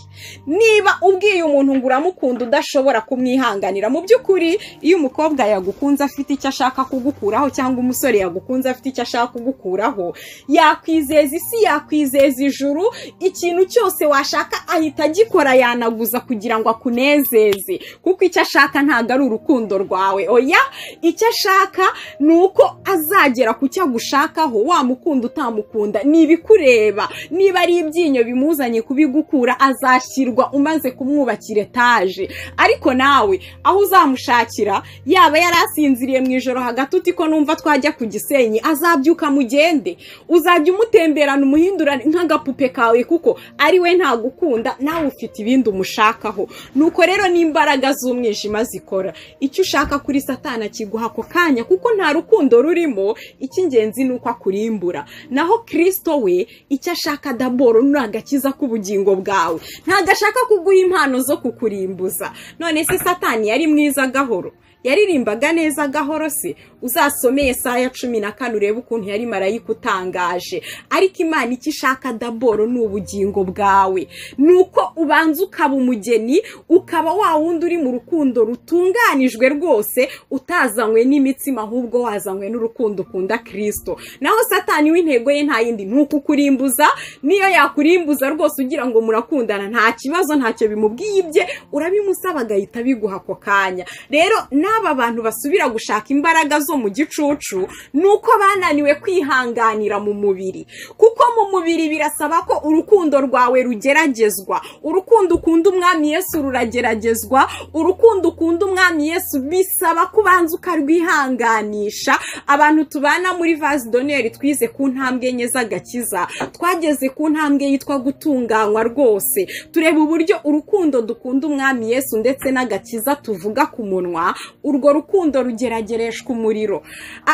Niba ubwiye umuntu ngo uramukunda udashobora kumwihanganira, mu by'ukuri iyo umukobwa yagukunze afite icyo ashaka kugukuraho, cyangwa umusore yagukunze afite icyo ashaka kugukuraho, yakwizeza isi, yakwizeza ijuru, ikintu cyose washaka ahita agikora, yanaguza kugira ngo akunezeze, kuko icyo ashaka ntago ari urukundo rwawe. Oya, icyo ashaka ni uko azagera ku cyo agushakaho, wamukunda utamukunda ni ibikureba. Niba ari ibyinyo bimuzanye kubigukura, azashyirwa umaze kumwubakira etaje. Ariko nawe aho uzamushakira, yaba yarasinziriye mu ijoro hagati uti ko numva twajya ku Gisenyi, azabyuka mugende. Uzajya umutemberana umuhindura nk'agapupe kawe, kuko ari we ntagukunda, nawe ufite ibindi umushakaho. Nuko rero n'imbaraga z'umwijima zikora icyo ushaka kuri Satani akiguha ako kanya, kuko nta rukundo rurimo. Icy'ingenzi ni uko akurimbura. Naho Kristo we icyo ashaka daboro ni agakiza k'ubugingo bwawe, ntabwo ashaka kuguha impano zo kukurimbuza. None se Satani yari mwiza gahoro? Yaririmbaga neza gahoro se? Uzasomeye Yesaya 14 urebe ukuntu yari marayika utangaje. Ariko Imana icyo ishaka daboro ni ubugingo bwawe, nuko ubanza ukaba umugeni, ukaba wa wundi uri mu rukundo rutunganijwe rwose, utazanywe n'imitsima ahubwo wazanywe n'urukundo ukunda Kristo. Naho Satani w'intego ye nta yindi, ni ukukurimbuza. Niyo yakurimbuza rwose ugira ngo murakundana, nta kibazo, ntacyo bimubwiye ibye, urabimusaba agahita biguha ako kanya. Rero n'aba bantu basubira gushaka imbaraga zo mu gicucu nuko bananiwe kwihanganira mu mubiri, kuko mu mubiri birasaba ko urukundo rwawe rugeragezwa. Urukundo ukunda Umwami Yesu rurageragezwa, urukundo ukunda Umwami Yesu bisaba kubanza ukarwihanganisha. Abantu tubana muri vase d'honneur twize ku ntambwe enye z'agakiza, twageze ku ntambwe yitwa gutunganywa rwose, tureba uburyo urukundo dukunda Umwami Yesu ndetse n'agakiza tuvuga ku munwa, urwo rukundo rugeragereshwa umuriro.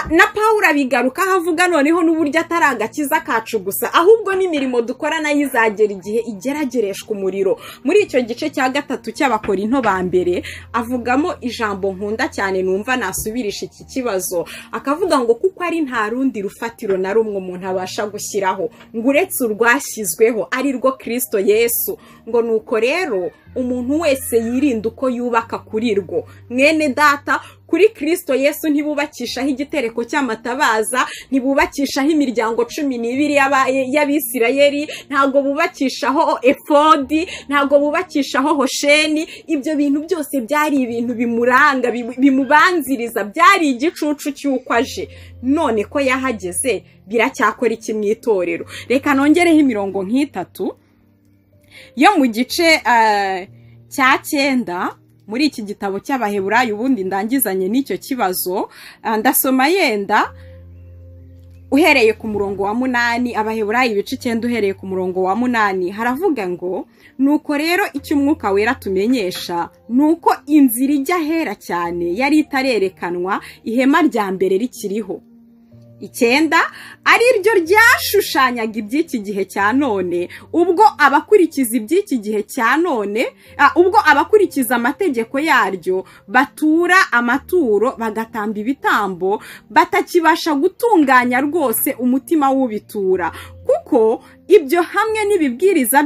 Na Pawulo abigaruka avuga noneho n'uburyo atari agakiza kacu gusa, ahubwo n'imirimo dukora nayo izagera igihe igeragereshwa umuriro. Muri icyo gice cya 3 cy'Abakorinto ba mbere avugamo ijambo nkunda cyane numva nasubirisha iki kibazo, akavuga ngo kuko ari nta rundi rufatiro na rumwe umuntu abasha gushyiraho ngo uretse urwashyizweho ari rwo Kristo Yesu, ngo nuko rero umuntu wese yirinda uko yubaka kuri rwo. Mwene data, kuri Kristo Yesu ntibubakishaho igitereko cy'amatabaza, ntibubakishaho imiryango 12 y'Abisirayeli, ntabwo bubakishaho efodi, ntabwo bubakishaho hosheni. Ibyo bintu byose byari ibintu bimuranga, bimubanziriza, byari igicucu cy'uko aje. None ko yahageze biracyakora iki mu itorero? Reka nongereho imirongo nk'itatu yo mu gice cya 9 muri iki gitabo cy'Abaheburayo, ubundi ndangizanye n'icyo kibazo. Ndasoma yenda uhereye ku murongo wa 8, Abaheburayo ibice 9 uhereye ku murongo wa 8, haravuga ngo nuko rero icyo Umwuka Wera tumenyesha nuko inzira ijya hera cyane yari itarerekanwa ihema rya mbere rikiriho. 9 ari ryo ryashushanyaga iby'iki gihe cya none, ubwo abakurikiza iby'iki gihe cya none, ubwo abakurikiza amategeko yaryo batura amaturo bagatamba ibitambo, batakibasha gutunganya rwose umutima w'ubitura, kuko ibyo hamwe n'ibibwiriza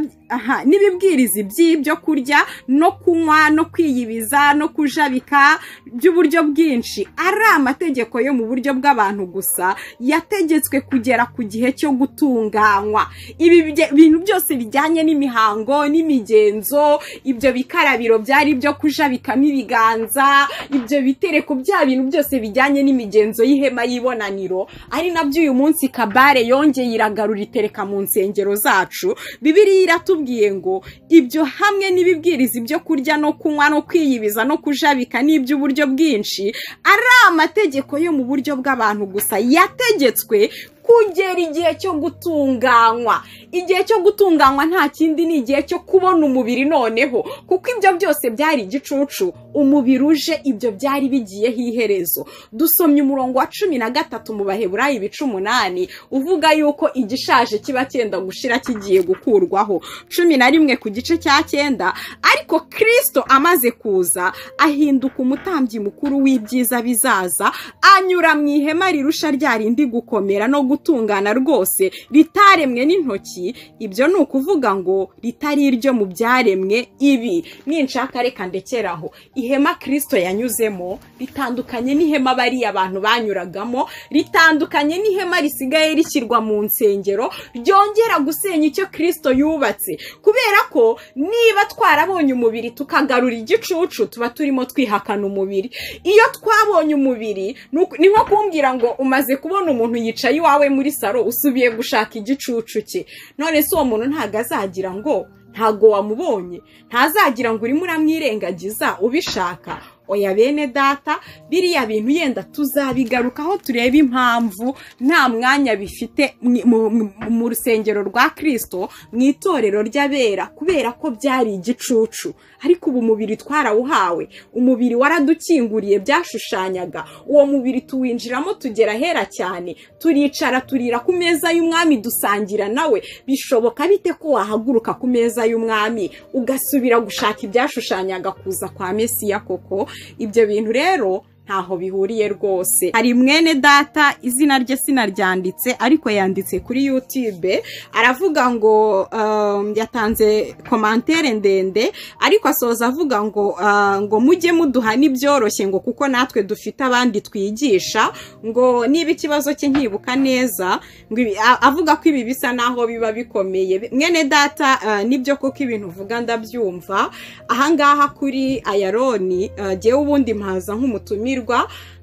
by'ibyo kurya no kunywa no kwiyibiza no kujabika by'uburyo bwinshi ari amategeko yo mu buryo bw'abantu gusa, yategetswe kugera ku gihe cyo gutunganywa. Ibi bintu byose bijyanye n'imihango n'imigenzo, ibyo bikarabiro byari byo kujabikamo ibiganza, ibyo bitereko, bya bintu byose bijyanye n'imigenzo y'ihema y'ibonaniro, ari nabyo uyu munsi kabare yongeye iragarura itereka mu nsengero zacu. Bibiliya iratubwiye ngo ibyo hamwe n'ibibwiriza ibyo kurya no kunywa no kwiyibiza no kujabika n'iby'uburyo bwinshi ari amategeko yo mu buryo bw'abantu gusa, yategetswe kugera igihe cyo gutunganywa. Igihe cyo gutunganywa nta kindi, ni igihe cyo kubona umubiri noneho, kuko ibyo byose byari igicucu, umubiri uje ibyo byari bigiyeho iherezo. Dusomye umurongo wa 13 mu Baheburayo ibice 8 uvuga yuko igishaje kiba cyenda gushira kigiye gukurwaho. 11 ku gice cya 9, ariko Kristo amaze kuza ahinduka umutambyi mukuru w'ibyiza bizaza, anyura mu ihema rirusha rya rindi gukomera no gutungana rwose, ritaremwe n'intoki, ibyo ni ukuvuga ngo ritari iryo mu byaremwe ibi. Ninshaka reka ndekeraho. Ihema Kristo yanyuzemo ritandukanye n'ihema bari abantu banyuragamo, ritandukanye n'ihema risigaye rishyirwa mu nsengero, ryongera gusenya icyo Kristo yubatse. Kubera ko niba twarabonye umubiri tukagarura igicucu, tuba turimo twihakana umubiri. Iyo twabonye umubiri, ni nko kumbwira ngo umaze kubona umuntu yicaye iwawe muri saro, usubiye gushaka igicucu cye. None se uwo muntu ntago azagira ngo ntago wamubonye, ntazagira ngo urimo uramwirengagiza ubishaka. Oya bene data, biriya bintu yenda tuzabigarukaho turebe impamvu nta mwanya bifite mu rusengero rwa Kristo, mu itorero ry'abera, kubera ko byari igicucu. Ariko ubu umubiri twarawuhawe, umubiri waradukinguriye, byashushanyaga uwo mubiri tuwinjiramo tugera hera cyane, turicara turira ku meza y'umwami, dusangira nawe. Bishoboka bite ko wahaguruka ku meza y'umwami ugasubira gushaka ibyashushanyaga kuza kwa Mesiya koko? Ibyo bintu rero ntaho bihuriye rwose. Hari mwene data, izina rye sinaryanditse ariko yanditse kuri YouTube, aravuga ngo yatanze commentaire ndende, ariko asoza avuga ngo ngo mujye muduha n'ibyoroshye, ngo kuko natwe dufite abandi twigisha, ngo niba ikibazo cye nkibuka neza, ngo avuga ko ibi bisa naho biba bikomeye. Mwene data, nibyo koko ibintu uvuga ndabyumva. Ahangaha kuri Ayaroni jyewe ubundi mpaza nk'umutumirwa,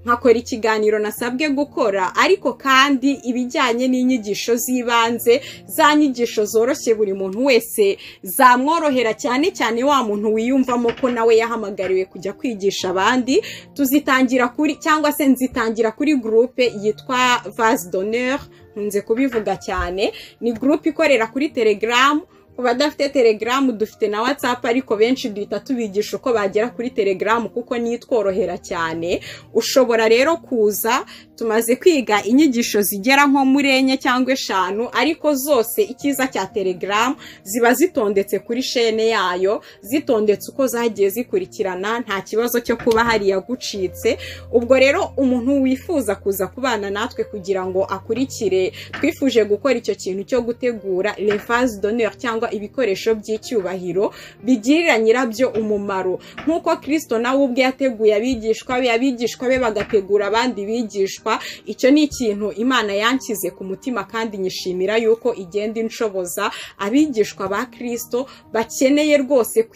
nkakora ikiganiro nasabwe gukora, ariko kandi ibijyanye n'inyigisho z'ibanze, za nyigisho zoroshye buri muntu wese zamworohera, cyane cyane wa muntu wiyumvamo ko nawe yahamagariwe kujya kwigisha abandi, tuzitangira kuri, cyangwa se nzitangira kuri groupe yitwa Vase d'Honneur. Nkunze kubivuga cyane, ni groupe ikorera kuri Telegram. Ku badafite Telegram dufite na WhatsApp, ariko benshi duhita tubigisha uko bagera kuri Telegram kuko niyo itworohera cyane. Ushobora rero kuza, tumaze kwiga inyigisho zigera nko muri 4 cyangwa 5, ariko zose icyiza cya Telegram ziba zitondetse kuri chaîne yayo, zitondetse uko zagiye zikurikirana, nta kibazo cyo kuba hariya gucitse. Ubwo rero umuntu wifuza kuza kubana natwe kugira ngo akurikire, twifuje gukora icyo kintu cyo gutegura les vases d'honneur cyangwa ibikoresho by'icyubahiro bigirira nyirabyo umumaro, nk'uko Kristo nawe ubwe yateguye abigishwa be, abigishwa be bagategura abandi bigishwa. Icyo ni ikintu Imana yanshyize ku mutima kandi nyishimira yuko igenda inshoboza. Abigishwa ba Kristo bakeneye rwose,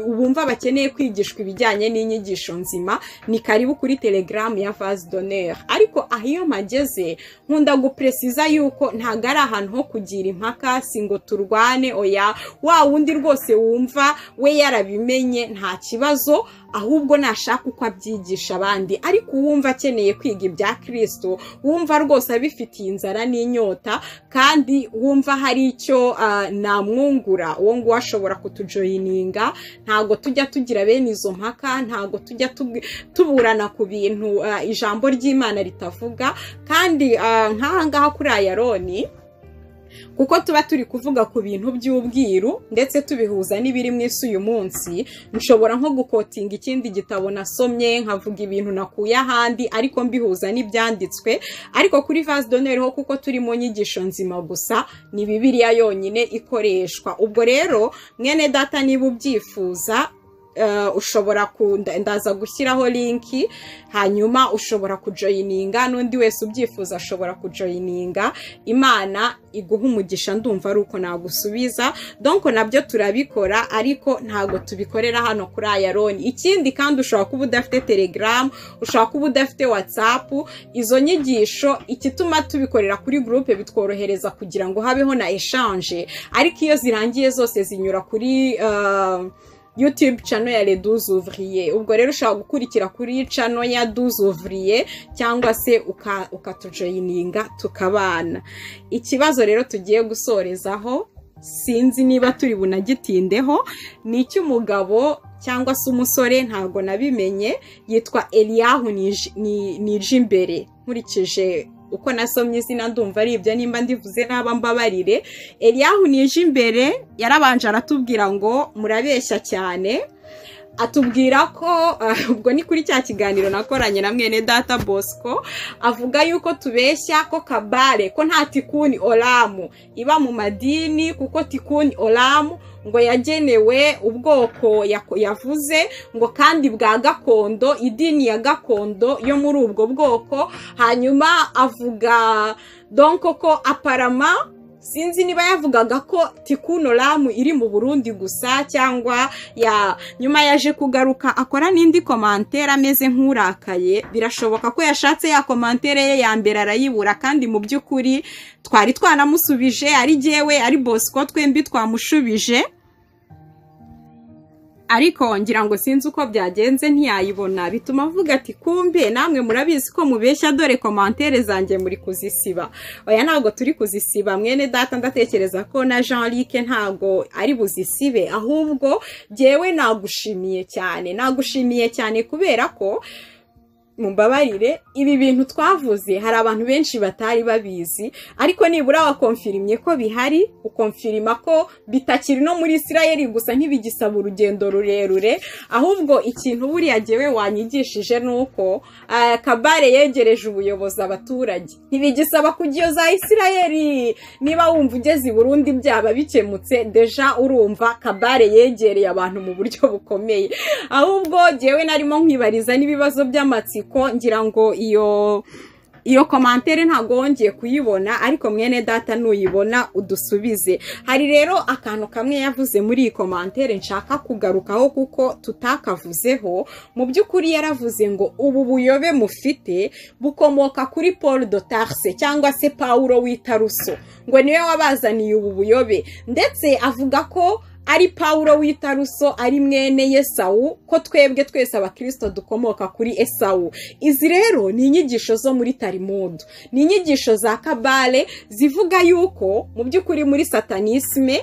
bumva bakeneye kwigishwa ibijyanye n'inyigisho nzima, ni karibu kuri Telegram ya Vase d'Honneur. Ariko aho iyo mpageze nkunda gupresiza yuko ntago ari ahantu ho kugira impaka, si ngo turwane, oya. Wa wundi rwose wumva we yarabimenye nta kibazo, ahubwo nashaka uko abyigisha abandi. Ariko uwumva akeneye kwiga ibya Kristo, wumva rwose abifitiye inzara n'inyota, kandi wumva hari icyo namwungura, uwo nguwo ashobora kutujoyininga. Ntago tujya tugira bene izo mpaka, ntago tujya tuburana ku bintu ijambo ry'Imana ritavuga. Kandi nk'aha ngaha kuri Ayaroni, kuko tuba turi kuvuga ku bintu by'ubwiru ndetse tubihuza n'ibiri mu isi uyu munsi, nshobora nko gukotinga ikindi gitabo nasomye, nkavuga ibintu nakuye ahandi ariko mbihuza n'ibyanditswe. Ariko kuri Vase d'Honneur ho, kuko turi mu nyigisho nzima gusa, ni Bibiliya yonyine ikoreshwa. Ubwo rero mwene data, niba ubyifuza, ushobora, ndaza gushyiraho linki, hanyuma ushobora kujoyininga, n'undi wese ubyifuza ashobora kujoyininga. Imana iguha umugisha, ndumva ari uko nagusubiza. Donc nabyo turabikora, ariko ntago tubikorera hano kuri Ayaroni. Ikindi kandi, ushobora kuba udafite Telegram, ushobora kuba udafite WhatsApp, izo nyigisho igituma tubikorera kuri groupe bitworohereza kugira ngo habeho na échange, ariko iyo zirangiye zose zinyura kuri YouTube channel ya Les 12 Ouvriers. Ubwo rero ushobora gukurikira kuri channel ya 12 Ouvriers cyangwa se ukatujoyininga tukabana. Ikibazo rero tugiye gusorezaho, sinzi niba turi bunagitindeho, ni icy'umugabo cyangwa se umusore, ntabwo nabimenye, yitwa Eliyahu Nijimbere. Nkurikije uko nasomye izina ndumva ari ibyo, nimba ndivuze naba mbabarire. Eliyahu Nijimbere yarabanje aratubwira ngo murabeshya cyane, atubwira ko ubwo ni kuri cya kiganiro nakoranye na mwene data Bosco, avuga yuko tubeshya, ko kabare, ko nta tikuni oramu iba mu madini, kuko tikuni oramu ngo yagenewe ubwoko yavuze ngo kandi bwa gakondo, idini ya gakondo yo muri ubwo bwoko. Hanyuma avuga donc ko aparama, sinzi niba yavugaga ko tikuni oramu iri mu Burundi gusa cyangwa ya. Nyuma yaje kugaruka akora n'indi commentaire ameze nk'urakaye, birashoboka ko yashatse ya commentaire ye ya mbere arayibura, kandi mu by'ukuri twari twanamusubije, ari jyewe ari Bosco twembi twamushubije. Ariko ngira ngo sinzi uko byagenze, ntiyayibona, bituma avuga ati: "Kumbe namwe murabizi ko mubeshya, dore commentaire zanjye muri kuzisiba." Oya, ntabwo turi kuzisiba, mwene data. Ndatekereza ko na Jean Luc ntabwo ari buzisibe. Ahubwo jyewe nagushimiye cyane, nagushimiye cyane, kubera ko, mumbabarire, ibi bintu twavuze hari abantu benshi batari babizi, ariko nibura wakonfirimye ko bihari, ukonfirima ko bitakiri no muri Isirayeli gusa, ntibigisaba urugendo rurerure. Ahubwo ikintu buriya jyewe wanyigishije ni uko Kabare yegereje ubuyobozi abaturage, ntibigisaba kujya iyo za Isirayeli. Niba wumva ugeze i Burundi byaba bikemutse, déjà urumva Kabare yegereye abantu mu buryo bukomeye. Ahubwo jyewe narimo nkwibariza n'ibibazo by'amatsiko, ngira ngo iyo commentaire ntabwo wongeye kuyibona, ariko mwene data, nuyibona udusubize. Hari rero akantu kamwe yavuze muri iyi commentaire nshaka kugarukaho kuko tutakavuzeho. Mu by'ukuri yaravuze ngo ubu buyobe mufite bukomoka kuri Paul de Tarse, cyangwa se Paulo w'Itaruso, ngo niwe wabazaniye ubu buyobe. Ndetse avuga ko ari Paulo w'Itaruso ari mwene Yesawu, ko twebwe twese abakirisito dukomoka kuri Esawu. Izi rero ni inyigisho zo muri Talimudu, ni inyigisho za Kabale zivuga yuko mu by'ukuri muri satanisme,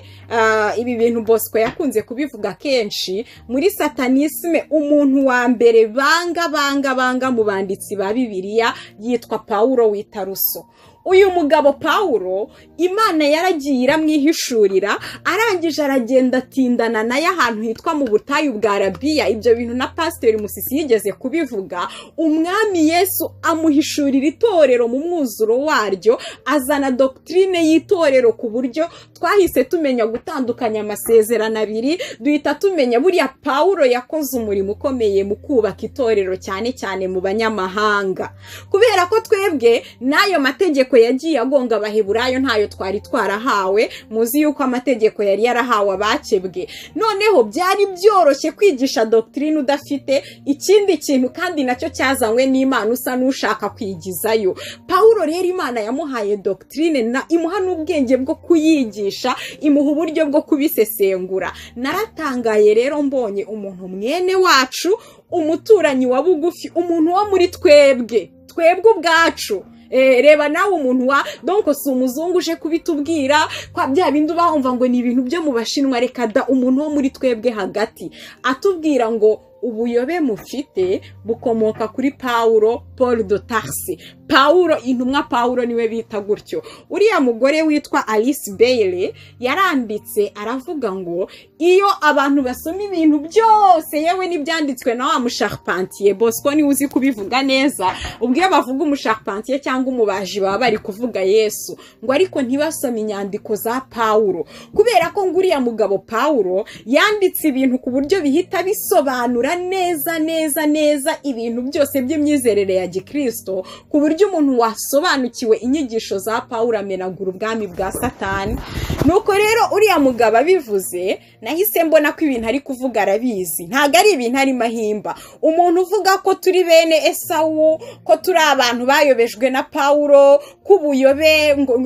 ibi bintu Bosco yakunze kubivuga kenshi, muri satanisme umuntu wa mbere banga banga banga mu banditsi ba Bibiliya yitwa Paulo w'Itaruso. Uyu mugabo Paulo, Imana yaragiye iramwihishurira, arangije aragenda atindana nayo ahantu hitwa mu butayu bwa Arabiya. Ibyo bintu na Pasiteri Musisi yigeze kubivuga. Umwami Yesu amuhishurira itorero mu mwuzuro waryo, azana doctrine y'itorero, ku buryo twahise tumenya gutandukanya amasezerano abiri, duhita tumenya. Buriya Paulo yakoze umurimo ukomeye mu kubaka itorero, cyane cyane mu banyamahanga, kubera ko twebwe n'ayo mategeko yagiye agonga Abaheburayo ntayo twari twarahawe. Muzi yuko amategeko yari yarahawe abakebwe. Noneho byari byoroshye kwigisha doctrine udafite ikindi kintu, kandi nacyo cyazanywe n'Imana, usa n'ushaka kwigizayo. Paulo rero Imana yamuhaye doctrine na imuha n'ubwenge bwo kuyigisha, imuha uburyo bwo kubisesengura. Naratangaye rero mbonye umuntu mwene wacu, umuturanyi wa bugufi, umuntu wo muri twebwe, twebwe ubwacu. Reba nawe, umuntu wa donc si umuzungu uje kubitubwira kwa bya bindi uba wumva ngo ni ibintu byo mu Bashinwa. Reka da, umuntu wo muri twebwe hagati atubwira ngo ubuyobe mufite bukomoka kuri Paulo, Paul de Tarse, Paulo intumwa, Paulo niwe bita gutyo. Uriya mugore witwa Alice Bailey yaranditse, aravuga ngo iyo abantu basoma ibintu byose, yewe n'ibyanditswe na wa mucharpentier, Bosco niwe uzi kubivuga neza, ubwo iyo bavuga umucharpentier cyangwa umubaji baba bari kuvuga Yesu, ngo ariko ntibasome inyandiko za Paulo, kubera ko ngo uriya mugabo Paulo yanditse ibintu ku buryo bihita bisobanura neza neza neza ibintu byose by'imyizerere ya gikristo, ku buryo umuntu wasobanukiwe inyigisho za Paulo amenagura ubwami bwa Satani. Nuko rero uriya mugabo abivuze, nahise mbona ko ibintu ari kuvuga arabizi, ntabwo ari ibintu arimo ahimba. Umuntu uvuga ko turi bene Esawu, ko turi abantu bayobejwe na Paulo, ko ubuyobe ngo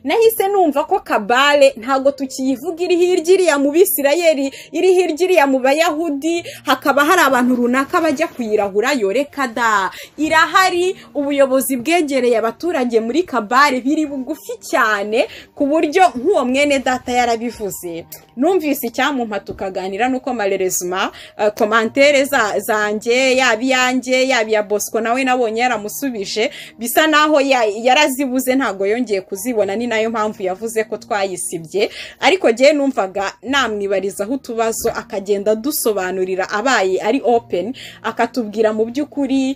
nahise numva ko Kabale ntabwo tukiyivuga iri hirya iriya mu Bisirayeli, iri hirya iriya mu Bayahudi, hakaba hari abantu runaka bajya kuyirahurayo. Reka da, irahari. Ubuyobozi bwegereye abaturage muri Kabale, biri bugufi cyane, ku buryo nk'uwo mwene data yarabivuze, numvise icyamumpa tukaganira. Nuko malheureusement commentaire zanjye, yaba iyanjye, yaba iya Bosco, nawe nabonye yaramusubije, bisa naho yarazibuze, ntabwo yongeye kuzibona. Ni nayo mpamvu yavuze ko twayisibye. Ariko jyewe numvaga namwibarizaho utubazo, akagenda adusobanurira, abaye ari open, akatubwira mu by'ukuri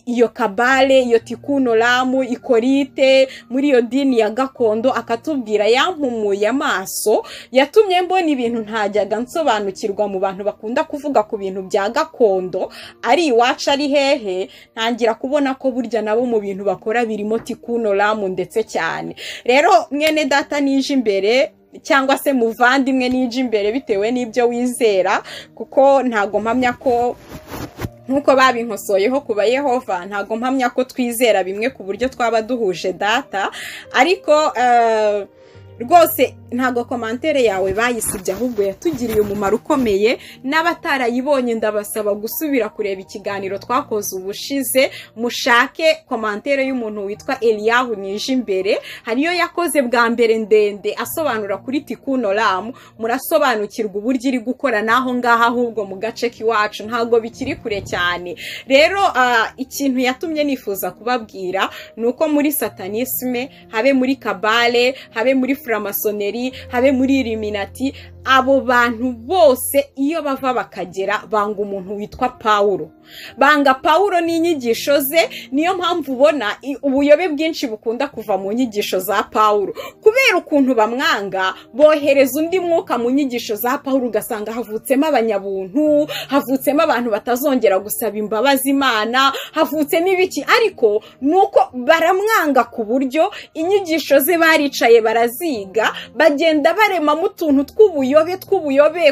iyo Kabale, iyo Tikkun Olam ikorite muri iyo dini ya gakondo, akatubwira. Yampumuye amaso, yatumye mbona ibintu ntajyaga nsobanukirwa mu bantu bakunda kuvuga ku bintu bya gakondo, ari iwacu ari hehe. Ntangira kubona ko burya nabo mu bintu bakora birimo Tikkun Olam ndetse cyane. Rero mwene data nije imbere, cyangwa se muvandimwe nije imbere, bitewe n'ibyo wizera, kuko ntago mpamya ko, nk'uko babinkosoyeho ku Bayehova, ntago mpamya ko twizera bimwe ku buryo twaba duhuje data. Ariko Rwose ntabwo commentaire yawe bayisibye, ahubwo yatugiriye umumaro ukomeye. N'abatarayibonye ndabasaba gusubira kureba ikiganiro twakoze ubushize, mushake commentaire y'umuntu witwa Eliyahu Nijimbere. Hariyo yakoze bwa mbere ndende asobanura kuri Tikkun Olam, murasobanukirwa uburyo iri gukora n'aho ngaho, ahubwo mu gace k'iwacu ntabwo bikiri kure cyane. Rero ikintu yatumye nifuza kubabwira ni uko muri satanisme, habe muri kabale, habe muri franc-maçonnerie, habe muri Illuminati, abo bantu bose iyo bava bakagera banga umuntu witwa Pawulo, banga Pawulo n'inyigisho ze. Niyo mpamvu ubona ubuyobe bwinshi bukunda kuva mu nyigisho za Pawulo. Kubera ukuntu bamwanga, bohereza undi mwuka mu nyigisho za Pawulo, ugasanga havutsemo abanyabuntu, havutsemo abantu batazongera gusaba imbabazi Imana, havutsemo ibiki. Ariko nuko baramwanga ku buryo inyigisho ze baricaye baraziga, bagenda baremamo utuntu tw'ubuyobe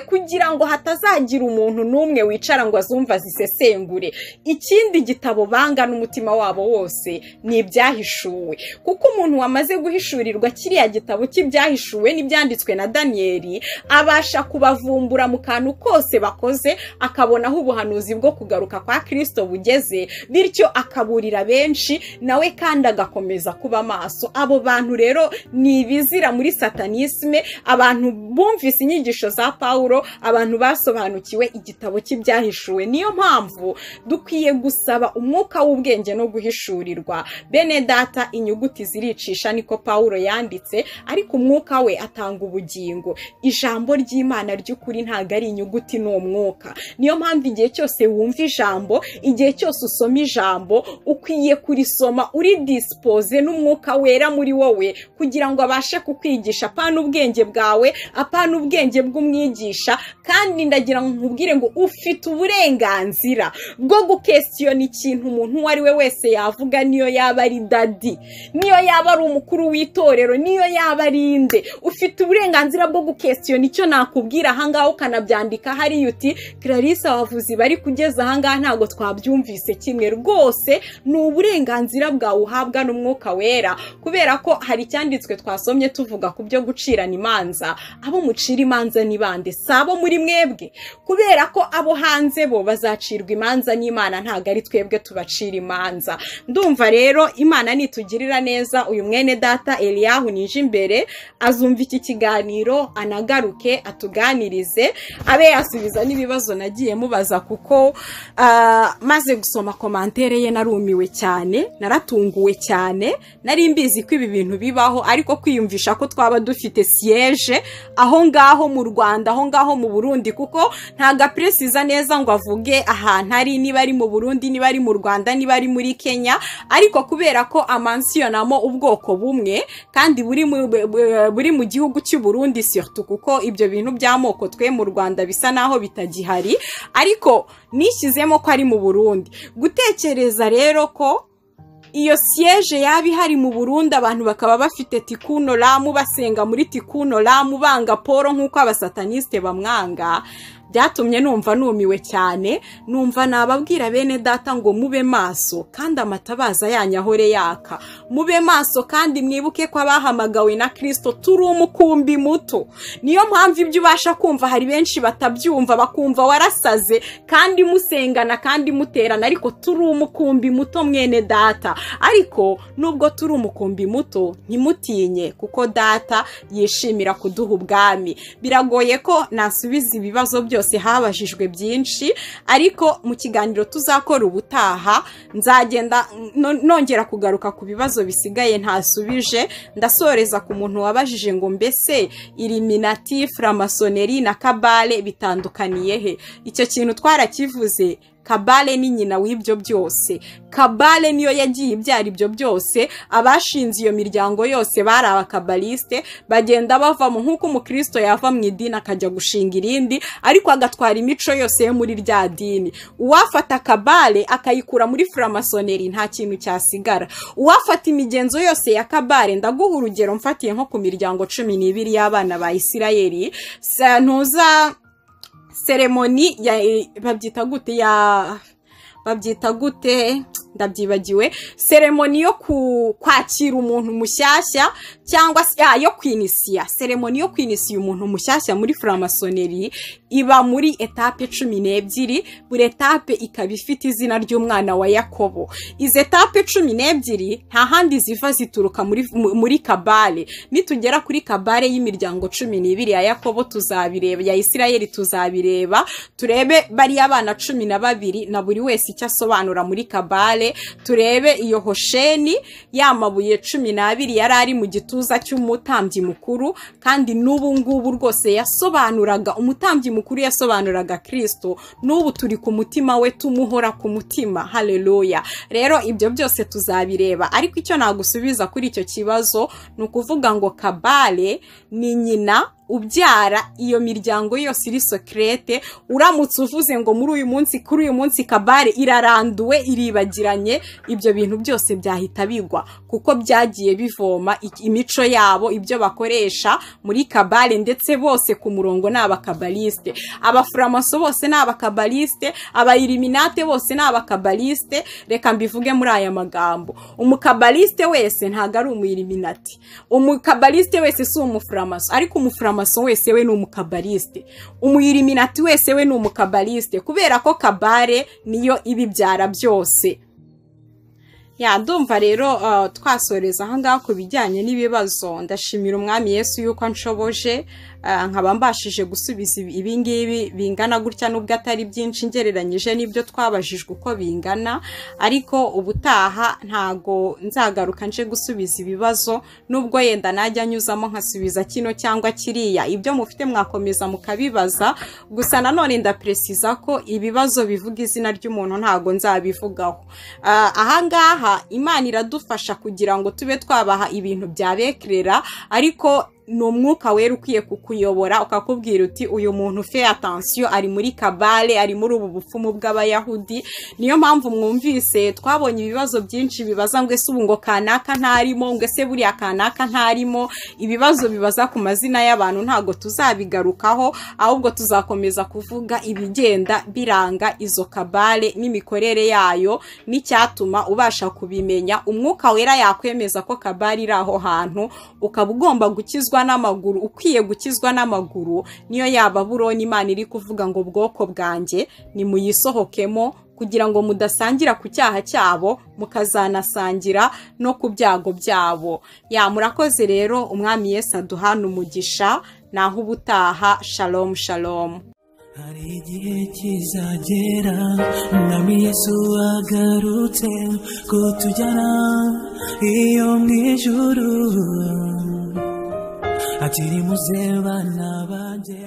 kugira ngo hatazagira umuntu n'umwe wicara ngo azumva azisesengure. Ikindi gitabo banga n'umutima wabo wose ni Ibyahishuwe, kuko umuntu wamaze guhishurirwa kiriya gitabo cy'Ibyahishuwe n'ibyanditswe na Daniyeli abasha kubavumbura mu kantu kose bakoze, akabona aho ubuhanuzi bwo kugaruka kwa Kristo bugeze, bityo akaburira benshi, nawe kandi agakomeza kuba maso. Abo bantu rero ni ibizira muri satanisme, abantu bumvise inyigisho za Pawulo, abantu basobanukiwe igitabo cy'Ibyahishuwe. Niyo mpamvu dukwiye gusaba umwuka w'ubwenge no guhishurirwa. Bene data, inyuguti ziricisha, niko Pawulo yanditse, ariko umwuka we atanga ubugingo. Ijambo ry'Imana ry'ukuri ntabwo ari inyuguti, ni umwuka. Niyo mpamvu igihe cyose wumva ijambo, igihe cyose usoma ijambo, ukwiye kurisoma uri disposé n'umwuka wera muri wowe, kugira ngo abashe kukwigisha, apana ubwenge bwawe, apana ubwenge bw'umwigisha. Kandi ndagira ngo nkubwire ngo ufite uburenganzira bwo guquestionna ikintu umuntu uwo ari we wese yavuga, niyo yaba ari daddy, niyo yaba ari umukuru w'itorero, niyo yaba ari inde. Ufite uburenganzira bwo guquestionna icyo nakubwira ahangaha, ukanabyandika hariya uti: "Clarisse, abavuzi bari kugeza ahangaha ntabwo twabyumvise kimwe." Rwose ni uburenganzira bwawe uhabwa n'umwuka wera, kubera ko hari icyanditswe twasomye tuvuga ku byo gucirana imanza. Abo mucira imanza ni bande? Si abo muri mwebwe? Kubera ko abo hanze bo bazacirwa imanza n'Imana, ntabwo ari twebwe tubacira imanza. Ndumva rero Imana nitugirira neza, uyu mwene data Eliyahu Nijimbere azumva iki kiganiro, anagaruke atuganirize, abe yasubiza n'ibibazo nagiye mubaza, kuko maze gusoma commentaire ye narumiwe cyane, naratunguwe cyane. Nari mbizi ko ibi bintu bibaho, ariko kwiyumvisha ko twaba dufite siège aho ngaho mu Rwanda, aho ngaho mu Burundi, kuko ntabwo aprécisa neza ngo avuge ahantu ari, niba ari mu Burundi, niba ari mu Rwanda, niba ari muri Kenya. Ariko kubera ko amentionnamo ubwoko bumwe kandi buri mu gihugu cy'u Burundi surtout, kuko ibyo bintu by'amoko twe mu Rwanda bisa naho bitagihari, ariko nishyizemo ko ari mu Burundi. Gutekereza rero ko iyo siège yaba ihari mu Burundi, abantu bakaba bafite Tikkun Olam, basenga muri Tikkun Olam, banga Paul nk'uko abasataniste bamwanga, byatumye numva numiwe cyane. Numva nababwira bene data ngo mube maso kandi amatabaza yanyu ahore yaka. Mube maso kandi mwibuke ko abahamagawe na Kirisito turi umukumbi muto. Niyo mpamvu ibyo ubasha kumva hari benshi batabyumva, bakumva warasaze, kandi musengana kandi muterana. Ariko turi umukumbi muto, mwene data. Ariko nubwo turi umukumbi muto, ntimutinye, kuko data yishimira kuduha ubwami. Biragoye ko nasubiza ibibazo byose, habajijwe byinshi, ariko mu kiganiro tuzakora ubutaha nzagenda nongera kugaruka ku bibazo bisigaye ntasubije. Ndasoreza ku muntu wabajije ngo: "Mbese Illuminati, franc-maçonnerie na kabale bitandukaniye he?" Icyo kintu twarakivuze. Kabale ni nyina w'ibyo byose. Kabale niyo yagiye ibyara ibyo byose. Abashinze iyo miryango yose bari abakabaliste, bagenda bavamo nk'uko umukristo yava mu idini akajya gushinga irindi, ariko agatwara imico yose yo muri rya dini. Uwafata kabale akayikura muri franc-maçonnerie, nta kintu cyasigara. Uwafata imigenzo yose ya kabale, ndaguha urugero mfatiye nko ku miryango 12 y'abana ba Isirayeli, ntuza cérémonie ya, babyita gute ya, babyita gute? Ndabyibagiwe. Cérémonie yo kwakira umuntu mushyashya, cyangwa se yo kwinisiya. Cérémonie yo kwinisiya umuntu mushyashya muri franc-maçonnerie iba muri étapes 12, buri étape ikaba ifite izina ry'umwana wa Yakobo. Izi étapes 12 nta handi ziva, zituruka muri Kabbale. Nitugera kuri Kabbale y'imiryango 12 ya Yakobo tuzabireba, ya Isirayeli tuzabireba, turebe bariya bana 12 na buri wese icyo asobanura muri Kabbale, turebe iyo hosheni y'amabuye 12 yari ari mu gituza cy'umutambyi mukuru, kandi n'ubu ngubu rwose yasobanuraga umutambyi mukuru, yasobanuraga Kristo. N'ubu turi ku mutima we, tumuhora ku mutima. Haleluya! Rero ibyo byose tuzabireba, ariko icyo nagusubiza kuri icyo kibazo ni ukuvuga ngo Kabbale ni nyina ubyara iyo miryango yose iri secrète. Uramutse uvuze ngo muri uyu munsi, kuri uyu munsi Kabbale iraranduwe, iribagiranye, ibyo bintu byose byahita bigwa, kuko byagiye bivoma imico yabo, ibyo bakoresha muri Kabbale. Ndetse bose ku murongo ni abakabbalistes, abafuramaso bose ni abakabbalistes, abailluminates bose ni abakabbalistes. Reka mbivuge muri aya magambo: umukabbaliste wese ntabwo ari umuilluminati, umukabbaliste wese si umufuramaso, ariko umufuramaso wese we ni umukabbaliste, umuilluminati wese we ni umukabbaliste, kubera ko Kabbale niyo ibibyara byose. Ya, ndumva rero twasoreza ahangaha ku bijyanye n'ibibazo. Ndashimira Umwami Yesu yuko anshoboje, nkaba mbashije gusubiza ibi ngibi bingana gutya, nubwo atari byinshi ngereranyije n'ibyo twabajijwe uko bingana. Ariko ubutaha ntago nzagaruka nje gusubiza ibibazo, nubwo yenda najya nyuzamo nkasubiza kino cyangwa kiriya. Ibyo mufite mwakomeza mukabibaza. Gusa nanone ndapresiza ko ibibazo bivuga izina ry'umuntu ntago nzabivugaho ahangaha. Imana iradufasha kugira ngo tube twabaha ibintu byabekerera, ariko ni Umwuka Wera ukwiye kukuyobora, ukakubwira uti: "Uyu muntu, fais attention, ari muri Kabbale, ari muri ubu bupfumu bw'Abayahudi." Niyo mpamvu mwumvise twabonye ibibazo byinshi bibaza ngo: "Ese ubu ngo kanaka ntarimo?" Ngo: "Ese buriya kanaka ntarimo?" Ibibazo bibaza ku mazina y'abantu ntabwo tuzabigarukaho, ahubwo tuzakomeza kuvuga ibigenda biranga izo Kabbale n'imikorere yayo n'icyatuma ubasha kubimenya. Umwuka Wera yakwemeza ko Kabbale iri aho hantu, ukaba ugomba gukizwa n'amaguru, ukwiye gukizwa n'amaguru. Niyo yaba Buroni, Imana iri kuvuga ngo: "Bwoko bwanjye, nimuyisohokemo kugira ngo mudasangira ku cyaha cyabo, mukazanasangira no ku byago byabo." Ya, murakoze rero. Umwami Yesu aduhana umugisha. Naho ubutaha. Shalom, shalom. Hari igihe kizagera Umwami Yesu agarutse kutujyana iyo mu ijuru, ati: "Nimuze bana banjye."